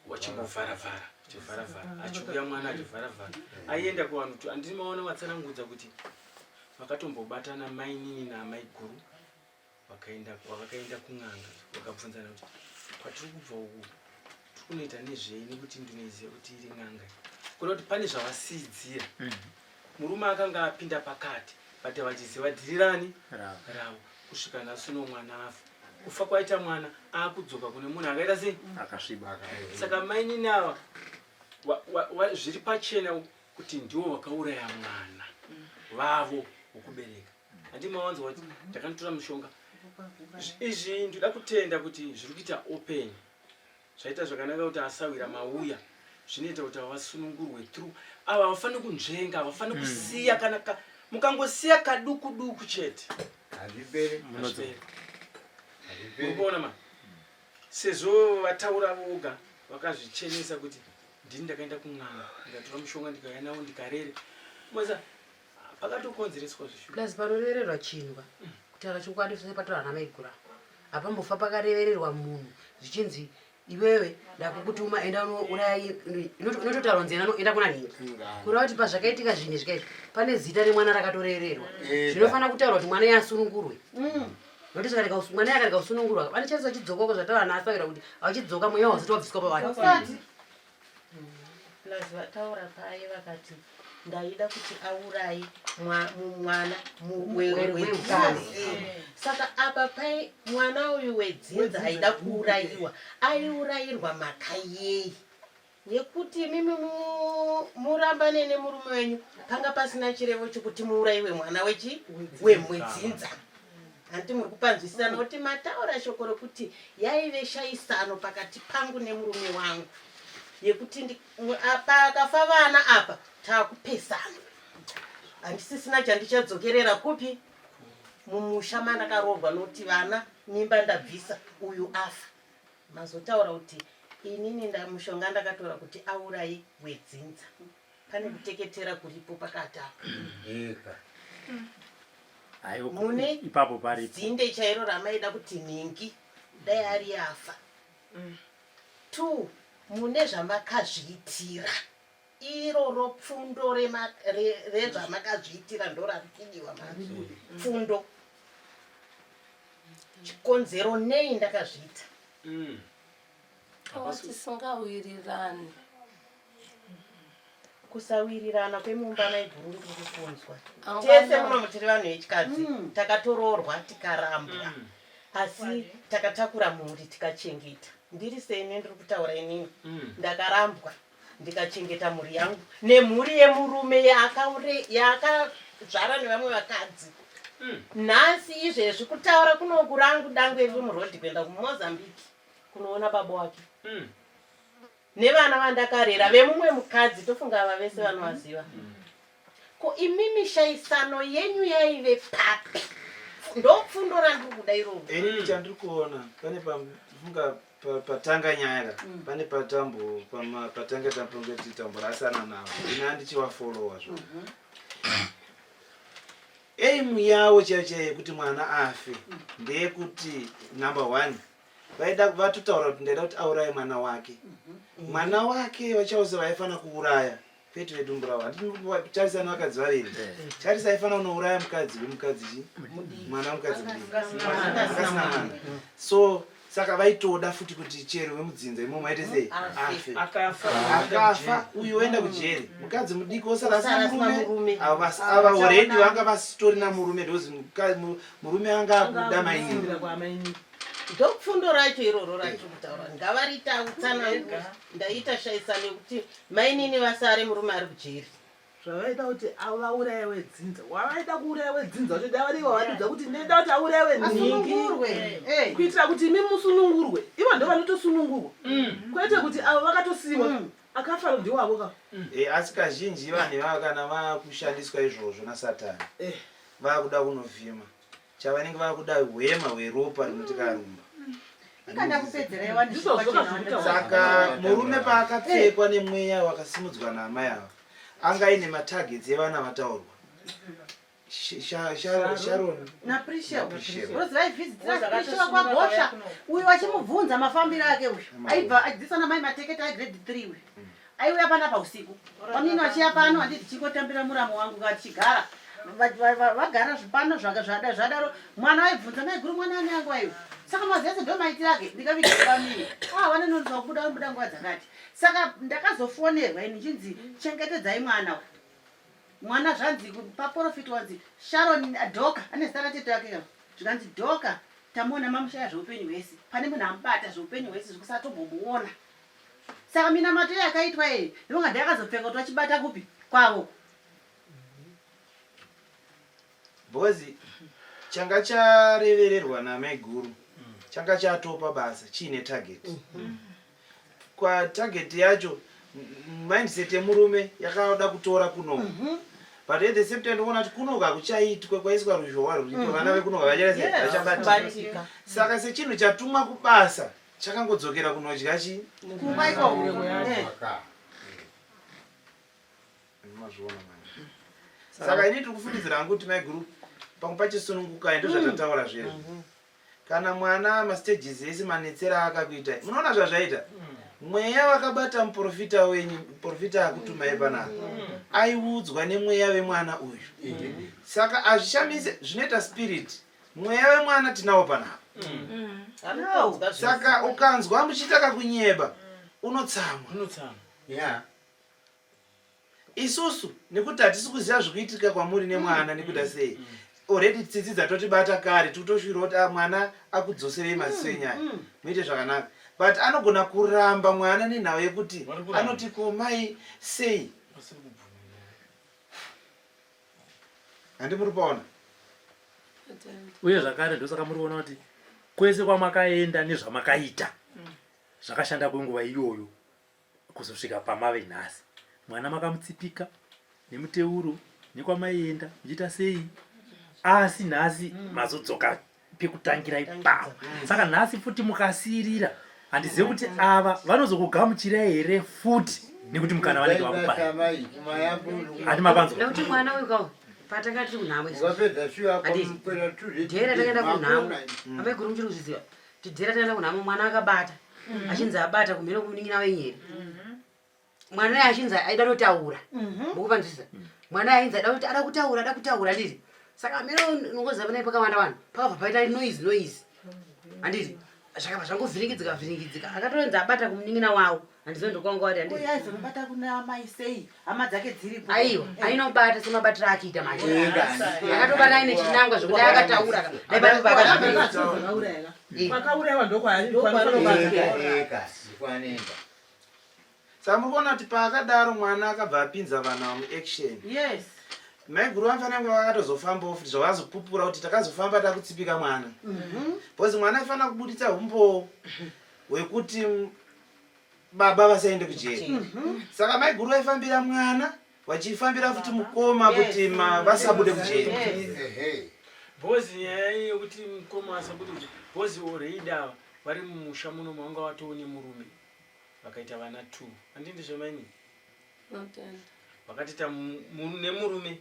wachimbovharavhara achivharavhara achiuya mwana achivharavhara aienda kuvanhu kuti andini maona vatsanangudza kuti vakatombobatana mainini naamaiguru vakaenda vakaenda kun'anga vakabvunzana kuti kwatiri kubva uku tiri kunoita nezvei nekuti ndinoiziva kuti iri n'anga kuda kuti pane zvavasiidzira mm. Murume akanga apinda pakati but vachiziva dhiri rani ravo kusvika nhasi uno mwana afa. Kufa kwaita mwana akudzoka kune munhu akaita sei?
Akasviba.
Saka mainini ava zviri pachena kuti ndiwo vakauraya mwana vavo wokubereka. Handi mawanzwa kuti ndakanotora mushonga. Izvi ndoda kutenda kuti zviri kuita open. Zvaita zvakanaka kuti asahwira mauya zvinoita kuti ava vasunungurwe through ava havafaniri kunzvenga havafaniri hmm. kusiya kana ka, mukangosiya kaduku duku chete
hazviperi
hazviperi murikuona ma sezvo vataura voga vakazvichenesa kuti ndini ndakaenda kun'anga ndikatora mushonga ndikauya nawo ndikarere moza pakatokonzereswa zvishu
plus panorevererwa chinhu ka kutaura chokwadi zvese pataura namaigura hapambofa pakarevererwa munhu zvichinzi iwewe ndakukutuma enda unouraya inototaurwa nzi enda kuna nhingi kureva kuti pazvakaitika zvinhu izvi kaizvi pane zita remwana rakatorevererwa zvinofanira kutaurwa kuti mwana yasunungurwe mm. nokuti zvikarega mwana yakarega kusunungurwa vane chanisi vachidzokoko zvataura naasawira kuti vachidzoka mweya wazoti wabviswa pavanhu
Plus vataura paye vakati ndaida kuti auraye mwana wedzinza. Saka apa pai mwana uyu wedzinza aida kuurayiwa aiurayirwa mhaka yei? Yekuti imimi murambane nemurume wenyu panga pasina chirevo chekuti muurayiwe mwana wechi wemwedzinza. Hanti muri kupanzwisisa nokuti mataura shoko rokuti yaive shaisano pakati pangu nemurume wangu yekuti pakafa vana apa takupesana handisisina chandichadzokerera kupi mumusha mandakaroorwa nokuti vana mimba ndabvisa uyu afa mazotaura kuti inini ndamushonga ndakatora kuti auraye wedzinza pane kuteketera kuripo pakati apa mune
ipapo paripo
dzinde chairo ramaida kuti nhingi dai ari afa mm. Two mune zvamakazviitira iroro pfundo rezvamakazviitira ndorarikudiwa manje pfundo chikonzero nei ndakazviita
mm. Tisingawirirani
Kusawirirana kwemumba maiguru ndiri kunzwa. Tese muno tiri vanhu vechikadzi mm. takatoroorwa tikarambwa mm. asi takatakura mhuri tikachengeta. Ndiri seni ndiri kutaura inini mm. ndakarambwa ndikachengeta mhuri yangu nemhuri yemurume yaakazvara nevamwe vakadzi mm. nhasi izvezvi kutaura kunoku rangu dangwe riri murodhi kuenda kumozambique kunoona baba wake mm. Nevana vandakarera vemumwe mukadzi tofunga ava vese vanovaziva. Ko imimi shaisano yenyu yaive papi? Ndopfundo randiri kuda iroro.
Ini chandiri kuona pane pafunga patanga nyaya ka mm. pane patambo patanga tambongeti tamborasana navo ini andichivafolowa zvo mhm. aim yavo chaiyo chaiyo yekuti mwana afe mm. ndeyekuti number one vaida vatotaura kuti ndaida kuti auraye mwana wake mhm. mwana wake vachausa vaifanira kuuraya kwete vedumbu ravo handicharisa nevakadzi vaviri eh. charisa aifanira kunouraya mukadzi wemukadzi chi mwana wemukadzi mudiki mwana so saka vaitoda futi kuti chero vemudzinza imomo aite sei afe akafa uyu oenda kujeri mukadzi mudiki osara asina murume ava already vanga vasitorina murume because murume anga akuda mainini
Ndopfundo racho iroro ratiri kutaura ngavarita utsanangura ndaita shaisano yekuti mainini vasare murume ari kujeri.
Zvavaida kuti vauraye wedzinza wavaida kuuraya wedzinza wacho dai vanenge vavadudza kuti ndinoda kuti auraye nhingi
eh.
kuitira kuti imi musunungurwe ivo ndo vanotosunungurwa mm. kwete kuti avo vakatosiiwa mm. akafa ndiwavo ka
mm. eh, asi kazhinji vanhu ivava kana vakushandiswa izvozvo nasatani eh. vakuda kunovhima chavanenge vakuda hwema hweropa rinoti karumba saka murume paakapfekwa nemweya wakasimudzwa naamai ava anga aine matargets evana vataurwa Sharon
naPrisha uyu vachimubvunza mafambiro ake uyu aibva adzidziswa namai matekete aigrade 3 uyu Aiuya panapa usiku. Bamnini vachiya pano handiti chingotambira muramu wangu ka tichigara. Vagara pano zvada zvadaro mwana vaibvunza maiguru mwana ane angu iwe. Saka maziva ndo maitiro ake ndikaviga bamnini. Ah vanononzwa kubuda vanobuda nguva dzakati. Saka ndakazofonerwa ini ndichinzi chengetedzai mwana uyu. Mwana zvanzi paprofit wanzi Sharon Doka ane zita ratete wake ka. Zvikanzi Doka tamuona mamushaya zveupenyu hwese. Pane munhu amubata zveupenyu hwese zvekusatombomuona. Saka minamato yakaitwa iyi ndonga ndayakazopfeka kuti vachibata kupi kwavo.
Because changa charevererwa namaiguru changa chatopa basa chiine target. Kwa target yacho mindset yemurume yakada kutora kunoku. But at the same time ndikuona kuti kunoku hakuchaitwe kwaiswa ruzhowa ruripo vana vekunoku havachabatika. Saka sechinhu chatumwa kubasa Chakangodzokera kunodya chi
kumba ikoko. Eh.
Mazviona manje. Saka ini tiri kufungidzira hangu kuti maiguru pamwe pachisunungukai ndozvatataura mm. zvezvi. Mm-hmm. Kana mwana mastages ese manetsera akakuitai munoona zvazvaita mm. mweya wakabata muprofita wenyu muprofita akutumai panapa mm. aiudzwa nemweya wemwana uyu mm-hmm. saka hazvishamise zvinoita spirit Mweya wemwana tinawo panapa.
Mm.
Saka ukanzwa muchiita kakunyeba unotsamwa.
Unotsamwa.
Yeah. Isusu nekuti hatisi kuziva zvikuitika kwamuri nemwana nekuda mm. sei. Mm. Already tsitsi dzatotibata kare tikutoshuvira kuti ah, mwana akudzoserei maziso mm. enyaya. Muite zvakanaka. But anogona kuramba mwana nenhau yekuti anoti ko mai sei. Handi muri paona?
Uye zvakare ndosaka muri kuona kuti kwese kwamakaenda nezvamakaita zvakashanda kwenguva iyoyo kuzosvika pamave nhasi. Mwana makamutsipika nemuteuro nekwamaienda muchiita sei asi nhasi mazodzoka pekutangira ipapo saka nhasi futi mukasiirira handizive kuti ava vanozokugamuchirai here futi nekuti mukana vanenge vakupai handi mapanzwa
nekuti mwana uyu kawo patanga tiri kunhamo dhera takaenda kunhamo amaiguru muchiri kuzviziva kuti dhera takaenda kunhamo mwana akabata achinzi abata kumhino kumunin'ina wenyere mwana naye achinzi aida totaura mhm. mukupanzwisisa mwana ainzi aida kuti ada kutaura ada kutaura handiti saka amene unongoziva panai pakawanda vanhu pakabva paita noise noise handiti zvakabva zvangovhiringidzika vhiringidzika akatoenzi abata kumunin'ina wavo handizive ndokwanga wari
handiaizonobata kuna amai sei hama dzake dziripo
aiwa eh. ainobata semabatiro akiita manje akatobata aine chinangwa zvekuti akataura dai pane
paakazviita kwakauraiwa ndokwaari
Saka muri kuona kuti paakadaro mwana akabva apinza vanhu ava muaction.
Yes.
Maiguru vanofanira kunge vakatozofambawo futi zvavazopupura kuti takazofamba takutsipika mwana. Mhm. Because mwana aifanira kubuditsa umbowo hwekuti baba vasaende kujeri. Mhm. Saka maiguru vaifambira mwana vachifambira futi mukoma kuti vasabude kujeri.
Because nyaya yekuti mukoma asabude kujeri because already ava vari mumusha muno mavanga vatoone murume. Vakaita vana two handi ndizvo mainini? Vakatoita nemurume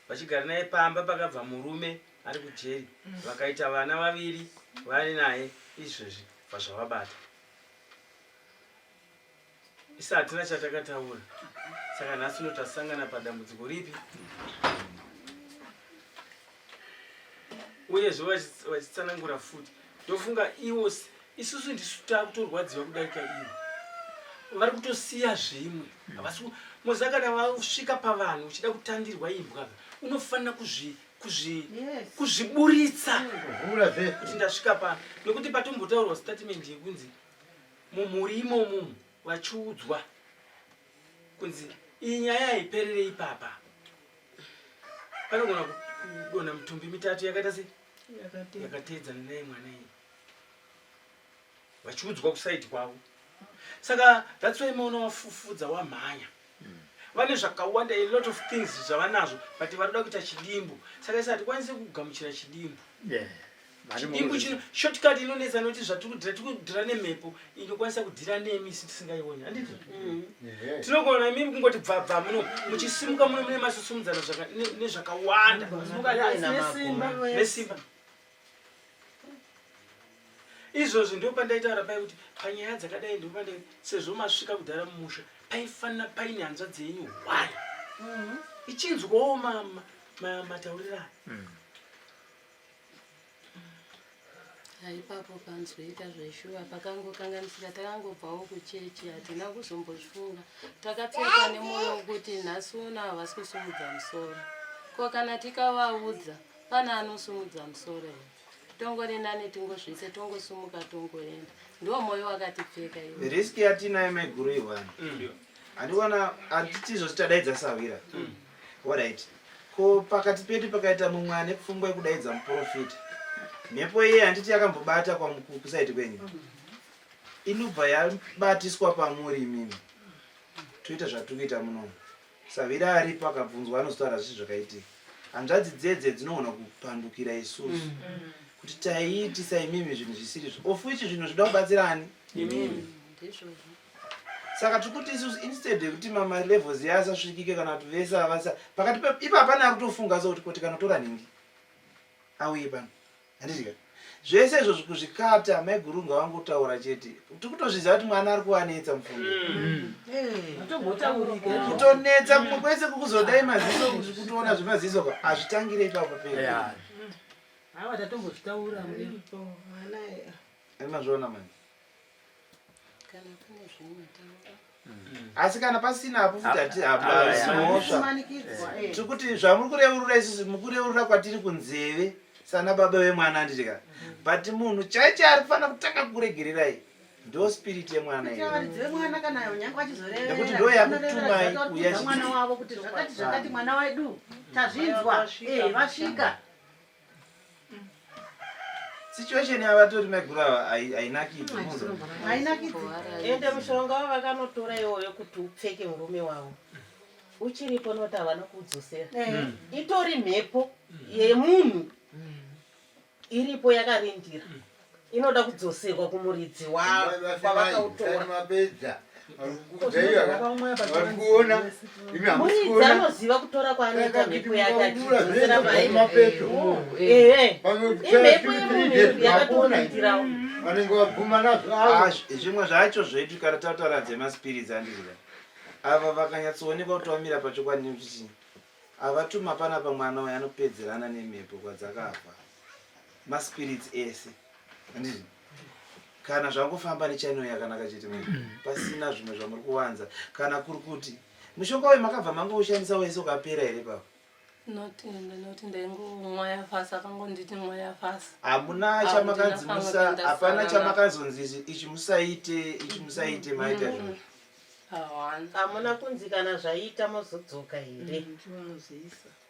vachigara naye pamba pakabva murume ari kujeri mm. vakaita vana vaviri vari naye izvezvi vazvavabata isi hatina chatakataura saka nhasi uno tasangana padambudziko ripi uyezve vachitsanangura futi ndofunga iwo isusu ndisu takutorwadziwa kudarika ivo vari kutosiya zvimwe havasi moziva kana vasvika pavanhu uchida kutandirwa imbwa unofanira kuzvi kuzviburitsa kuti ndasvika pano nekuti patombotaurwa statement yekunzi mumhuri imomo vachiudzwa kunzi iyi nyaya haiperere ipapa. Panogona kudonha mitumbi mitatu yakaita sei? Yakateedzana naye mwana iyi. Vachiudzwa kusaidi kwavo. Saka that's why maona wafufudza wamhanya. Vane zvakawanda a lot of things zvavanazvo but varikuda kuita chidimbu. Saka isu hatikwanise kugamuchira chidimbu.
Yeah.
Chidimbu chino shortcut inonetsa nekuti zvatiri kudhira tiri kudhira nemhepo inokwanisa kudhira nemi isu tisingaioni handiti mm. tinogona imimi kungoti bvabva muno muchisimuka muno mune masusumudzana nezvakawanda nesimba izvozvi ndo pandaitaura pai kuti panyaya dzakadai ndo pandai sezvo masvika kudhara mumusha paifanira paine hanzvadzi yenyu hwai mm-hmm. ichinzwawo mataurirano mm.
Ipapo panzwika zveshuwa pakangokanganisika takangobvawo kuchechi hatina kuzombozvifunga takapfeka nemwoyo wekuti nhasi uno havasi kusumudza musoro ko kana tikavaudza pane anosumudza musoro here tongori nani tingozviise tongosumuka tongoenda ndiwo mwoyo wakatipfeka iwo
riski yatinayo maiguru ihwani mm. handiwana handitizvo tichadaidza sahwira mm. Alright. Ko pakati pedu pakaita mumwe ane pfungwa yekudaidza muporofita. Mhepo iye handiti yakambobata kusaiti kwenyu. Inobva yabatiswa pamuri imimi. Toita zvatiri kuita munomu. Savira aripo akabvunzwa anozotaura zvisi zvakaitika. Hanzvadzi dzedze dzinogona kupandukira isusu. Mm. Kuti taiitisa imimi zvinhu zvisiri zvo. Of which zvinhu zvinoda kubatsira ani?
Imimi. Ndizvozvo.
Saka tiri kuti isusu instead yekuti mama levels yaasasvikike kana kuti vese avasa pakati ipa pane ari kutofunga so kuti kuti kanotora nhingi auye pano handiti ka zvese izvo kuzvikata maiguru ngavangotaura chete tiri kutozviziva kuti mwana ari kuvanetsa mufunge mm. kutonetsa kumwe kwese kukuzodai maziso kutoona zvemaziso ka hazvitangire ipapo
pega
mazviona manje
Kana pane zvimwe taura.
Asi kana pasina hapo futi hati hapamhosva.
Eh.
Tiri kuti zvamuri kureurura isusu mukureurura kwatiri kunzeve sana baba vemwana handiti ka. But munhu chaiche ari kufanira kutanga kukuregererai ndo spirit yemwana
iyo. Varidzi vemwana kana nyange vachizorevera.
Nekuti ndo yakutumai
kuuya mwana wavo kuti zvakati zvakati mwana wedu tazvinzwa eh vasvika.
Situation yavatori maiguru ava hainakidzi.
Hainakidzi.
Ende mushonga wavakanotora iwoyo kuti upfeke murume wavo uchiripo noti havana kuudzosera. Eh. Itori mhepo yemunhu iripo yakarindira inoda kudzoserwa kumuridzi wavo kwavakautora. Muridzi anoziva kutora kwaanoita mhepo yake achidzosera imhepo yemunhu yakatomuitirawo
vanenge vabvuma nazvo avo.
Ah, zvimwe zvacho zvedu kana tataura dzemaspirits handizvo ava vakanyatsoonekwa kuti vamira pachokwadi nekuti chii avatuma panapa mwana uyo anopedzerana nemhepo kwadzakabva maspirits ese handizvo kana zvangofamba nechannel yakanaka chete manje mm. pasina zvimwe zvamuri kuwanza kana kuri kuti mushonga uyu makabva mangoushandisa wese ukapera here baba
Notenda noti ndaingomwa yafasa akangonditi mwa yafasa.
Hamuna chamakanzi musa hapana chamakazonzi ichi musaite ichi musaite maita mm. zvinhu.
Hawana.
Hamuna kunzi kana zvaita mozodzoka here mm,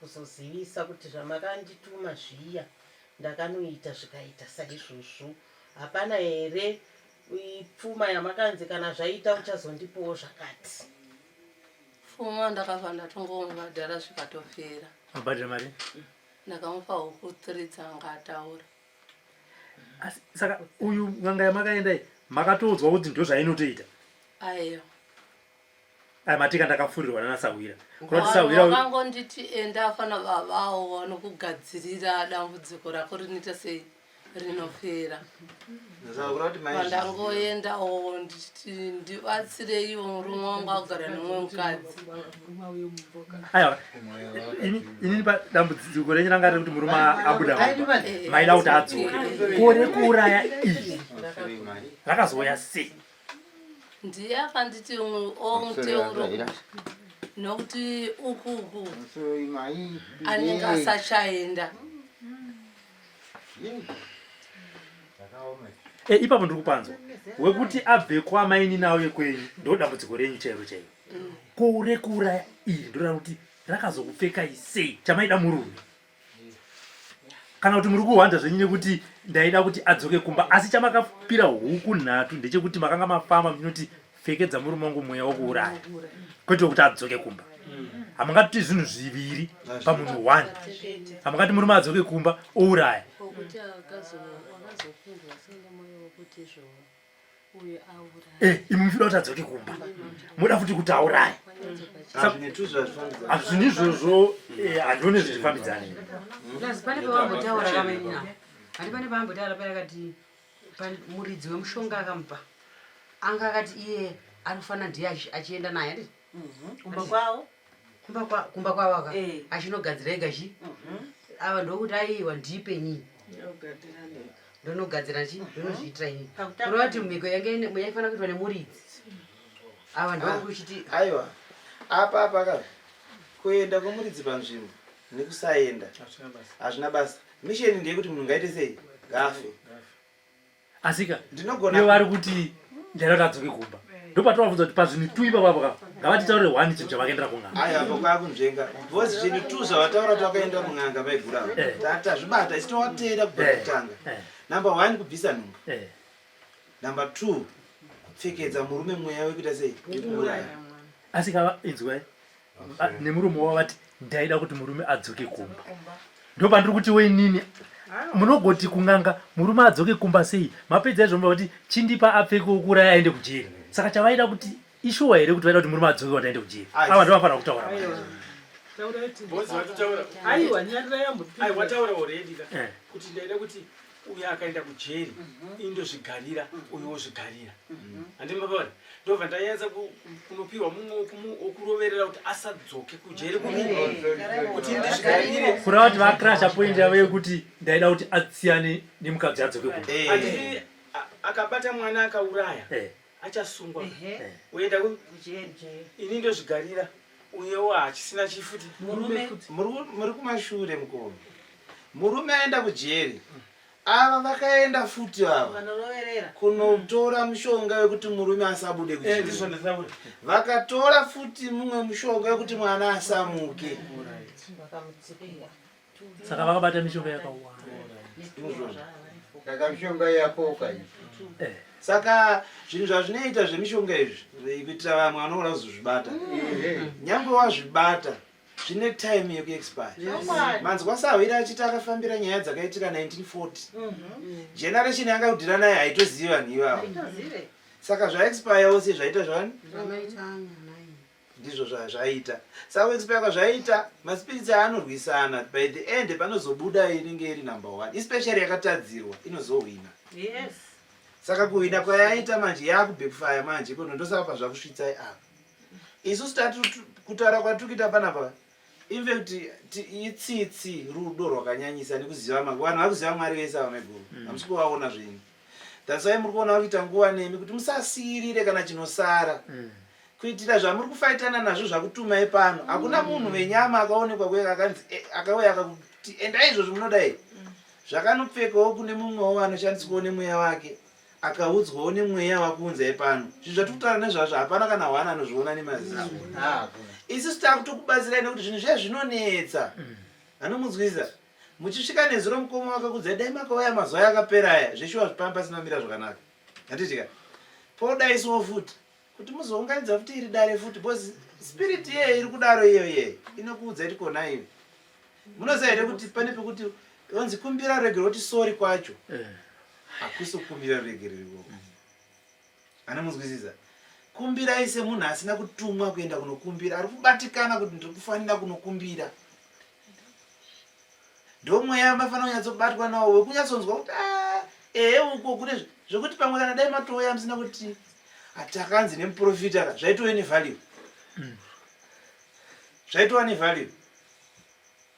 kuzozivisa kuti zvamakandituma zviya ndakanoita zvikaita saizvozvo. Hapana here pfuma yamakanzi kana zvaita uchazondipowo zvakati.
Pfuma ndakabva ndatongombhadhara zvikatopera.
Mabhadhara mari?
Ndakamupa huku 3 dzanga ataura.
Asi saka uyu n'anga yamakaenda iyi makatoudzwa kuti ndozvainotoita?
Aiwa.
Aya matika ndakafurirwa nana sahwira. Kunoti sahwira
uyu Vakangonditi enda afana babawo vanokugadzirira dambudziko rako rinoita sei? rinopera pandangoendawo ndichiti ndibatsireiwo murume wangu agara nemumwe mukadzi
aiwa inini padambudziko renyu ranga riri kuti murume abuda maida kuti adzoke ko rekuuraya iyi rakazouya sei
Ndiye akanditi omuteuro nokuti uku uku anenge asachaenda.
Eh, ipapo ndiri kupanzwa wekuti abve kwamaini nawo yekwenyu ndo dambudziko renyu chairo chairo mm. ko rekuuraya iri ndoreva kuti Rakazokupfekai sei chamaida murume? Kana kuti muri kuhwanda zvenyu nekuti ndaida kuti adzoke kumba, asi chamakapira huku nhatu ndechekuti makanga mafamba muchinoti pfekedza murume wangu mweya wokuuraya, kwete wekuti adzoke kumba. Hamungati zvinhu zviviri pamunhu one. Hamungati murume adzoke kumba ouraya.
Kokuti akazopindwa sei nemoyo wekuti izvo uyu auraya.
Eh, imi muchida kuti adzoke kumba moda futi kuti auraye. Hazvinhu izvozvo eh, handione zvichifambidzana.
Plus pane pavambotaura kamainina. Handi pane pavambotaura paya akati muridzi wemushonga akamupa. Anga akati iye anofanira ndiye achienda naye handiti?
Kumba kwavo.
Kumba kwa kumba kwavo aka eh. achinogadzira ega chi. Ava ndokuti aiwa ndipe inini. Ndonogadzira chi ndonozviitira inini. Kureva kuti mhiko yange yaifanira kuitwa nemuridzi. Ava ndokuchiti
aiwa apa apa ka kuenda kwemuridzi panzvimbo nekusaenda hazvina basa. Mission ndeyekuti munhu ngaite sei ngafe.
Asika ndinogona ivo vari kuti ndaida kuti adzoke kumba ndopatovabvunza kuti pazvinhu tu ipapapo ka ngavatitaurire one chinhu chavakaendera kun'anga.
Aya apo kwakunzvenga because zvinhu tu zvavataura kuti vakaendera kun'anga maiguru ava
Eh.
tazvibata isu tovateera kubva
Eh.
kutanga.
Eh.
Number one kubvisa nhumbu.
Eh.
Number two kupfekedza murume mweya wekuita sei wekuuraya.
Asika inzwai nemurume wavo vati ndaida kuti murume adzoke kumba ndopandiri kuti weinini munogoti kun'anga murume adzoke kumba sei mapedza izvo mobva kuti chindipa apfeke wokuuraya aende kujeri saka chavaida kuti ishuwa here kuti vaida kuti murume adzoke kuti aende kujeri ava ndovafanira kutaura
Aiwa, nyarira yambo.
Aiwa, taura already ka.
Eh.
Kuti ndaida kuti uyo akaenda kujeri mhm. ini ndozvigarira uyo wozvigarira mhm. handii makaona ndobva ndanyatsa kunopiwa mumwe wokuroverera kuti asadzoke kujeri kuti ndizvigarire
kureva kuti vakrasha point yavo yekuti ndaida kuti asiyane nemukadzi adzoke kumba
eh.
handiti akabata mwana akauraya
eh.
achasungwa oenda ini ndozvigarira uyewo hachisina chifuti
murume muri kumashure mukoma murume aenda kujeri ava vakaenda futi ava kunotora mushonga wekuti murume asabude
eh,
kujeri vakatora futi mumwe mushonga wekuti mwana asamuke
saka vakabata mishonga yakawanda
saka mishonga yapoka iyi
eh.
Saka zvinhu zvazvinoita zvemishonga izvi kuitira vamwe vanoda kuzozvibata mm. nyangwe wazvibata zvine time yekuexpire manzwa sahwira achiti akafambira nyaya dzakaitika 1940 mm-hmm. generation yanga kudhira naye haitozivi vanhu ivavo saka zvaexpire wose zvaita zvani Ndizvo zvazvaita. Saka kuexpire kwazvaita, maspirits aya anorwisana. By the end panozobuda inenge iri number one. Especially yakatadzirwa inozohwina.
Yes.
Saka kuhwina kwayaita manje yakubackfire manje ikono ndosaka pazvakusvitsai apa. Isusu tati kutaura kwatiri kuita panapa in fact itsitsi rudo rwakanyanyisa nekuziva vanhu vakuziva Mwari vese ava maiguru. Mm. Hamusi kuvaona zvenyu. That's why muri kuona vakuita nguva nemi kuti musasiirire kana chinosara. Mm. Kuitira zvamuri kufaitana nazvo zvakutumai pano. Hakuna mm. munhu wenyama akaonekwa kuya akanzi eh, akauya akakuti endai izvozvo munodai. Mm. Zvakanopfekawo kune mumwewo anoshandiswawo nemweya wake akaudzwawo nemweya wakuunzai pano. Zvinhu zvatiri kutaura nezvazvo hapana kana hwana anozviona nemaziso.
Ah,
Isusu takutokubatsirai nekuti zvinhu zviya zvinonetsa. Anomunzwisa? Muchisvika nezuro mukoma wakakudzai dai makauya mazuva aya akapera aya zveshuwa zvipamba pasina kumira zvakanaka. Handiti ka? Podaiswawo futi kuti muzounganidza futi iri dare futi because spirit iyeye iri kudaro iyo iyeye inokuudza iti kona iwe. Munoziva here kuti pane pekuti onzi kumbira ruregerero kuti sorry kwacho
eh.
hakusi kukumbira ruregerero ikoko. Anomunzwisisa? Kumbirai semunhu asina kutumwa kuenda kunokumbira ari kubatikana kuti ndiri kufanira kunokumbira. Ndomweya mafanira kunyatsobatwa nawo wekunyatsonzwa kuti ah, ehe uko kune zvekuti pamwe kana dai matouya musina kuti hatakanzi nemuprofita ka zvaitove nevalue mm. zvaitova nevalue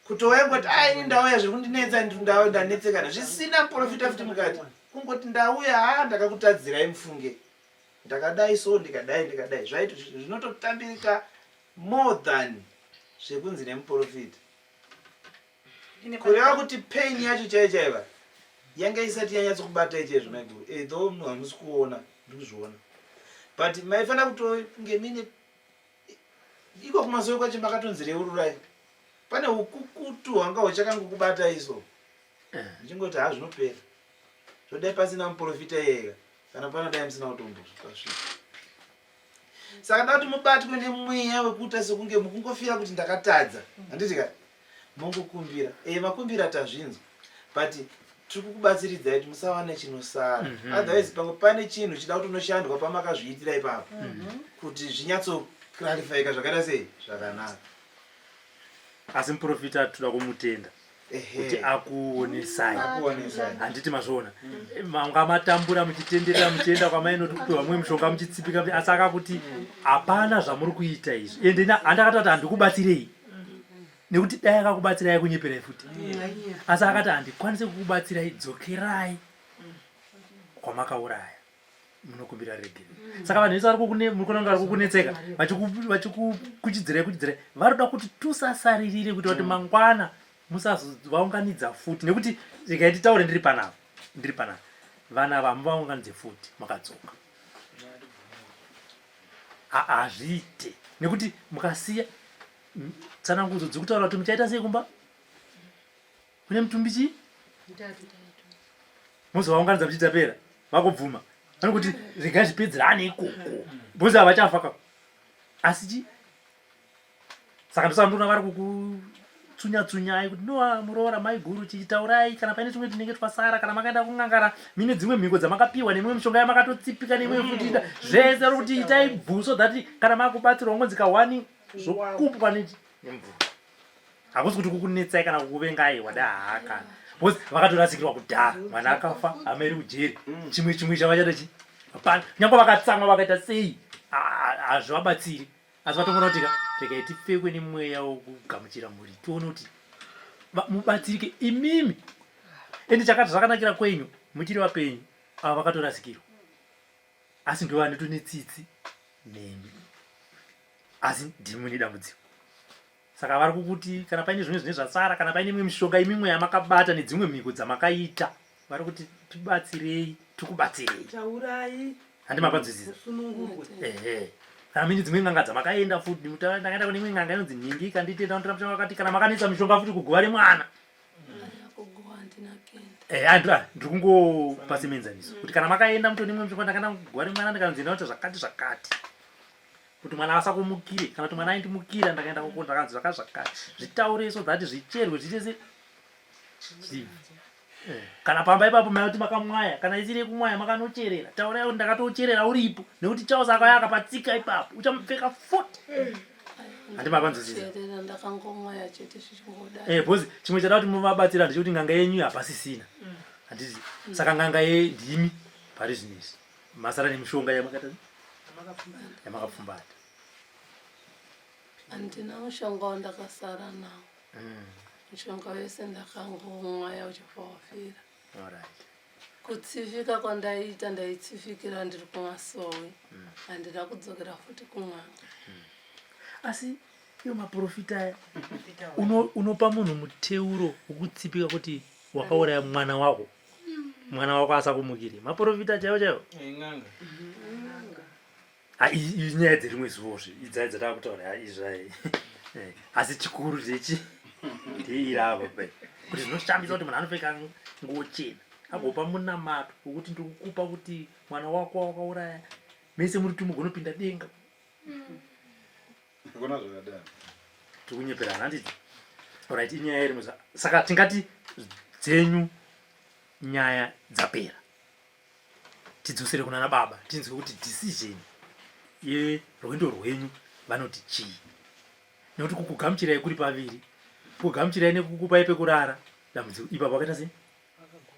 kutouya kungoti a ah, ini ndauya zviri kundinetsa ndanetsekana zvisina muprofita futi mukati kungoti ndauya ha ah, ndakakutadzirai mufunge ndakadai so ndikadai ndikadai zvaito zvinototambirika more than zvekunzi nemuprofita kureva kuti pain yacho chaiyo chaiva yanga isati yanyatso kubata ichaizvo maiguru eh, though munhu hamusi kuona ndiri kuzviona but maifanira kutonge mine Iko kumasowe kwacho makatonzi reururai. Pane ukukutu hwanga huchakangokubatai so. Ndichingoti ha zvinopera. Zvodai pasina muprofita iyeka kana pano dai musina kutombosvika. Saka nda kuti mubatwe nemweya wekuita sekunge mukungofira kuti ndakatadza. Handiti ka? Mongokumbira. Eh makumbira tazvinzwa. But tiri kukubatsiridzai kuti musawane chinosara. Mm -hmm. Otherwise pamwe pane chinhu chida kuti unoshandwa pamakazviitira ipapo. Mm -hmm. Kuti zvinyatso clarifyika zvakaita sei? Zvakanaka.
Asi muprofita toda kumutenda. kuti akuonesai handiti mazviona mm. manga matambura muchitenderera muchienda kwamainoti kupiwa mumwe mushonga muchitsipika asi akakuti hapana zvamuri kuita izvi ende handakati kuti handikubatsirei nekuti dai akakubatsirai kunyeperai futi asi akati handikwanise kukubatsirai dzokerai kwamakauraya munokumbira regere saka vanhu vese vari muri vari kukunetseka vachikukuchidzirai kuchidzirai vari kuda kuti tusasaririre kuita kuti mangwana musazovaunganidza futi nekuti regai titaure ndiri panapa ndiri panapa vana ava hamuvaunganidze futi makadzoka hazviite nekuti mukasiya tsanangudzo dzekutaura kuti muchaita sei kumba kune mutumbi chii mozovaunganidza muchiti tapera vakubvuma vanokuti regai zvipedzerane ikoko bhozi havachafa ka asi chi saka ndosaka ndona vari kukutsunya tsunyai kuti noa muroora maiguru chichitaurai kana paine tumwe tunenge twasara kana makaenda kun'angara mine dzimwe mhiko dzamakapiwa nemimwe mishonga yamakatotsipika nemimwe futi ita zvese vari kuti itai bvu so that kana makubatsirwa ngonzi kahwani zvokupwa nemvura hakusi kuti kukunetsai kana kukuvengai wada haka because vakatorasikirwa kudhara mwana akafa hama iri kujeri mm. chimwe chimwe chavachada chi hapana nyange vakatsamwa vakaita sei hazvivabatsiri asi vatongoona kuti regai tipfekwe nemweya wokugamuchira mhuri tione kuti mubatsirike imimi ende chakati zvakanakira kwenyu muchiri vapenyu ava vakatorasikirwa asi ndivo vanotone tsitsi nemi asi ndimi mune dambudziko saka vari kukuti kana paine zvimwe zvine zvasara kana paine imwe mishonga imimwe yamakabata nedzimwe mhiko dzamakaita vari kuti tibatsirei tikubatsirei
taurai
handi mapanzwisisa ehe kana mine dzimwe n'anga dzamakaenda futi ndakaenda kune imwe n'anga inonzi nhingi ikanditenda unotora mushonga wakati kana makanetsa mishonga futi kuguva remwana Eh, ndiri kungopa semuenzaniso kuti kana makaenda mutone imwe mishonga ndakaenda kuguva remwana ndikanzi enda unoita zvakati zvakati kuti mwana asakumukire kana kuti mwana aindimukira ndakaenda koko ndakanzi zvaka zvakati zvitaure so that zvicherwe zviite se zvibve eh, kana pamba ipapo maiti makamwaya kana isiri yekumwaya makanocherera taurai kuti ndakatocherera uripo nekuti charles akauya akapatsika ipapo uchamupfeka futi handi mapanzwisisa eh, because chimwe chada kuti muvabatsira ndechekuti n'anga yenyu hapasisina handiti saka n'anga ye ndimi pari zvino izvi masara nemishonga yamakata yamakapfumbata
handina mushonga wandakasara nawo mm. mushonga wese ndakangomwa yauchifa wafira
Alright.
Kutsifika kwandaiita ndaitsifikira ndiri kumasowe mm. handina kudzokera futi kun'anga
mm. Asi iyo maprofita aya unopa munhu muteuro wekutsipika kuti wakauraya mwana wako mwana wako asakumukire maprofita chaiwo chaiwo ah, inyaya dzerimwe zuvo zve idzai dzatava kutaura izvai eh, asi chikuru ndechi ndeiravo pe kuti zvinoshamisa kuti munhu anopfeka nguo chena agopa munamato wekuti ndikukupa kuti mwana wako wakauraya mese muri tumugonopinda denga
Hakuna zvakadaro.
Tikunyeperana handiti? Alright, inyaya iri muza. Saka tingati dzenyu nyaya dzapera. Tidzosere kunana baba tinzwe kuti decision yerwendo rwenyu vanoti chii. Nekuti kukugamuchirai kuri paviri. Kugamuchirai nekukupai pekurara dambudziko ipapo vakaita sei?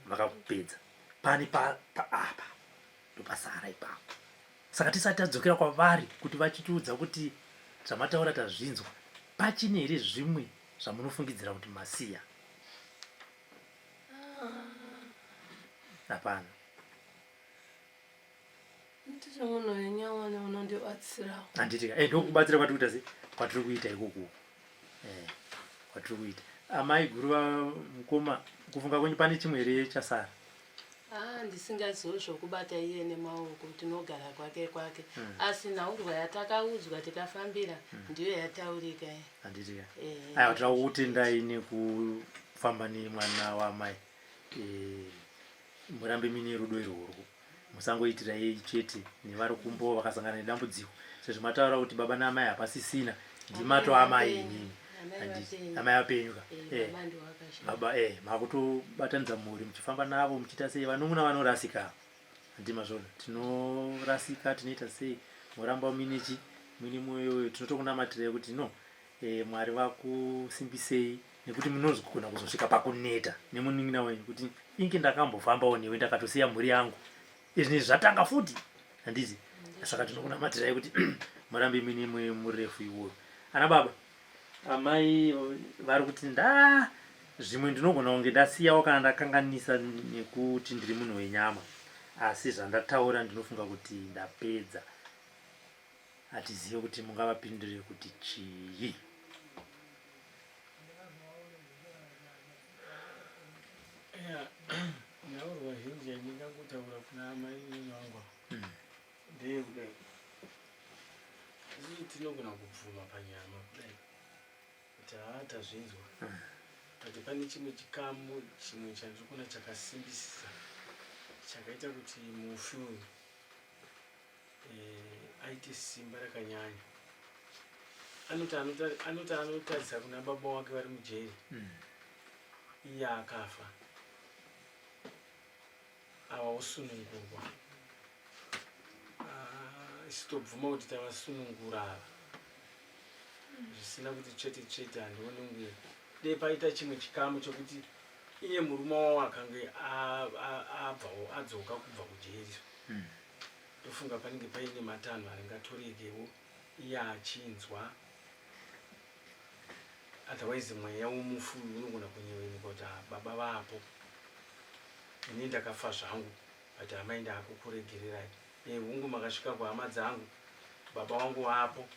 Vakakupedza. Pane pa, pa apa ndopasara ipapo. Saka tisati tadzokera kwavari kuti vachitiudza kuti zvamataura tazvinzwa, pachine here zvimwe zvamunofungidzira kuti masiya? Hapana.
Ndiri munhu wenyama neunondibatsirawo.
Handiti ka, eh, ndokubatsira kwatiri kuita sei? Kwatiri kuita ikoko. Eh, kwatiri kuita. Amai guru va mukoma, kufunga kwenyu pane chimwe here chasara?
Ah, ndisingazivi zvokubata iye nemaoko tinogara kwake kwake mm. asi nhaurwa yatakaudzwa tikafambira mm. ndiyo yataurika
handiti eh. aiwa tira kukutendai nekufamba nemwana wamai eh, murambe mine rudo irworwo musangoitira yei chete nevari kumbo vakasangana nedambudziko sezvo mataura kuti baba naamai hapasisina ndimato amai inini amai vapenyu ka eh, eh, baba eh, makutobatanidza mhuri muchifamba navo muchiita sei vanun'una vanorasika handi mazvona tinorasika tinoita sei moramba muine chi muine mwoyo iyoyo tinotokunamatirai kuti no eh, mwari vakusimbisei nekuti munozogona kuzosvika pakuneta nemunin'ina wenyu kuti inge ndakambofambawo newe ndakatosiya mhuri yangu izvi nezvi zvatanga futi handiti saka tinokunamatirai kuti murambe mine mwoyo murefu iwoyo ana baba amai vari kuti nda zvimwe ndinogona kunge ndasiyawo kana ndakanganisa nekuti ndiri munhu wenyama asi zvandataura ndinofunga kuti ndapedza hatizive kuti mungavapindure kuti chii
Nhaurwa zhinji yandingangotaura kuna amai vangu ndeyekudai isusu tinogona kubvuma panyama kudai kuti haa tazvinzwa but pane chimwe chikamu chimwe chandiri kuona chakasimbisisa chakaita kuti mufi uyu eh, aite simba rakanyanya anoti anoti anotarisa kuna baba wake vari mujeri mm. iye akafa ava osunungurwa ah, isu tobvuma kuti tavasunungura ava zvisina kuti tsvete tsvete handioni kunge dei paita chimwe chikamu chokuti iye murume wavo akange abvawo adzoka kubva kujeri hmm. ndofunga panenge paine matanho aringatorekewo iye achinzwa otherwise mweya womufi uyu unogona kunyevenuka kuti ah, baba vapo ini ndakafa zvangu but amai ndaakukuregererai e hungu makasvika kuhama dzangu baba wangu vapo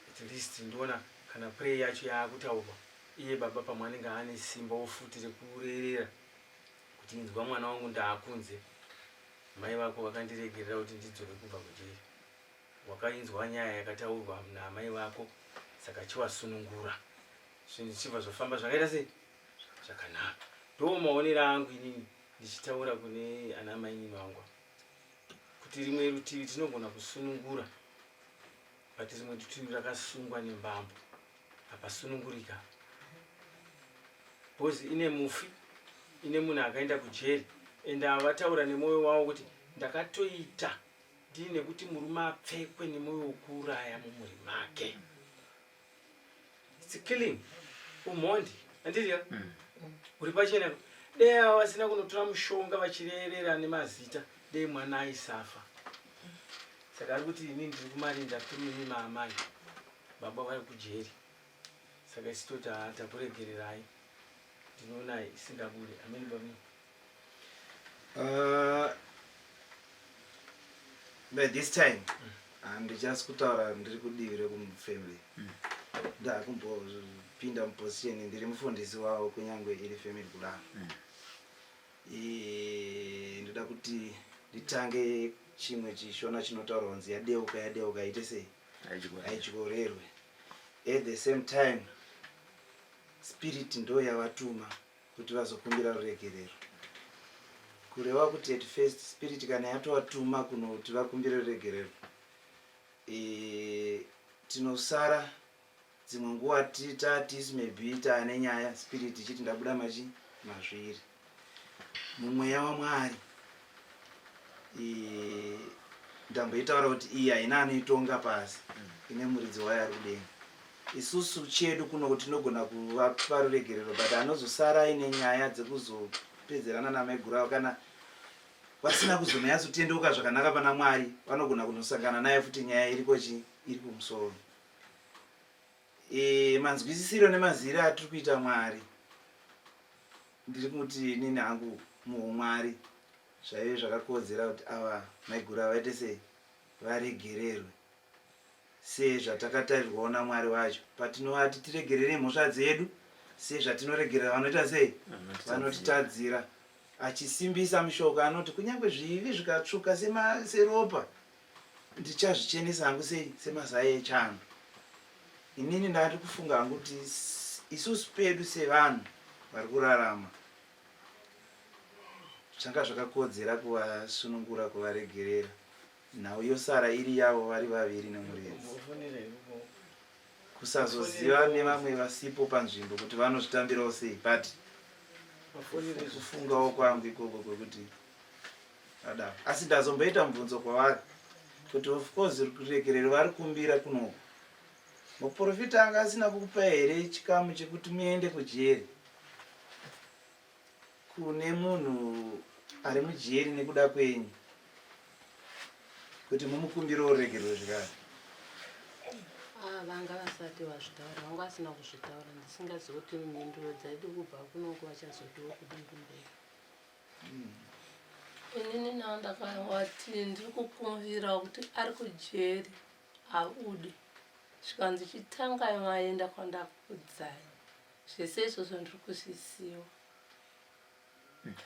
at least ndoona kana prayer yacho yaakutaurwa iye baba pamwe anenge ane simba wofuti rekurerera kuti inzwa mwana wangu ndaakunze mai vako vakandiregerera kuti ndidzoke kubva kujeri Wakainzwa nyaya yakataurwa naamai vako saka chivasunungura zvinhu zvichibva zvafamba zvakaita sei zvakanaka. Ndoo maonero angu inini ndichitaura kune ana mainini vangu kuti rimwe rutivi tinogona kusunungura but rimwe rutivi rakasungwa nembambo hapasunungurika because ine mufi ine munhu akaenda kujeri and avataura nemwoyo wavo kuti ndakatoita Ndini nekuti murume apfekwe nemoyo wekuuraya mumhuri make. It's killing. Umhondi. Handiti ya? Mm. Uri pachena. Dei ava vasina kunotora mushonga vachirerera nemazita, dei mwana aisafa. Saka ari kuti ini ndiri kumarinda through imi maamai. Baba vari kujeri. Saka isu toti haa takuregererai. Ndinoona isingabude. Amen baba.
By this time handichasi kutaura ndiri kudivi rekumufamily mm. ndakumbopinda muposition ndiri mufundisi wavo kunyange iri family kudaro mm. ndoda kuti nditange chimwe chishona chinotaurwa kunzi yadeuka yadeuka ite sei haidyorerwe at the same time spirit ndo yavatuma kuti vazokumbira ruregerero kureva kuti at first spirit kana yatovatuma kunoti vakumbire ruregerero e, tinosara dzimwe nguva tatisu maybe taane nyaya spirit ichiti ndabuda machi mazviri mumweya wamwari e, ndamboitaura kuti iyi haina anoitonga pasi ine muridzi wayo ari kudenga Isusu chedu kuno tinogona kuvapa ruregerero but anozosara aine nyaya dzekuzopedzerana namaiguru avo kana vasina kuzonyatsotendeuka zvakanaka pana Mwari vanogona kunosangana nayo futi nyaya iriko chi iri kumusoro. E, manzwisisiro nemazire atiri kuita Mwari ndiri kuti inini hangu muumwari zvaive zvakakodzera kuti ava maiguru ava vaite sei varegererwe sezvatakatarirwawo naMwari wacho patinovati tiregerere mhosva dzedu sezvatinoregerera vanoita sei vanotitadzira. Achisimbisa mushoko anoti kunyange zvivi zvikatsvuka seropa ndichazvichenesa hangu sei semazai echando. Inini ndari kufunga hangu kuti isusu pedu sevanhu vari kurarama zvanga zvakakodzera kuvasunungura kuvaregerera nhau yosara iri yavo vari vaviri nemuridzi. Kusazoziva nevamwe vasipo panzvimbo kuti vanozvitambirawo sei but kufungawo kwangu ikoko kwekuti adaro asi ndazomboita mubvunzo kwavari kuti of course ruregerero vari kumbira kunoku muprofita anga asina kukupa here chikamu chekuti muende kujeri Kune munhu ari mujeri nekuda kwenyu kuti mumukumbirewo ruregerero zvekare.
Ah, vanga vasati vazvitaura, vanga vasina kuzvitaura, ndisingazivi kuti mhinduro dzaidi kubva kunoku vachazotiwo kudii kumberi.
Inini nawo ndakavati ndiri kukumbira kuti ari kujeri abude zvikanzi chitangai maenda kwandakuudzai. Zvese izvozvo ndiri kuzviziva.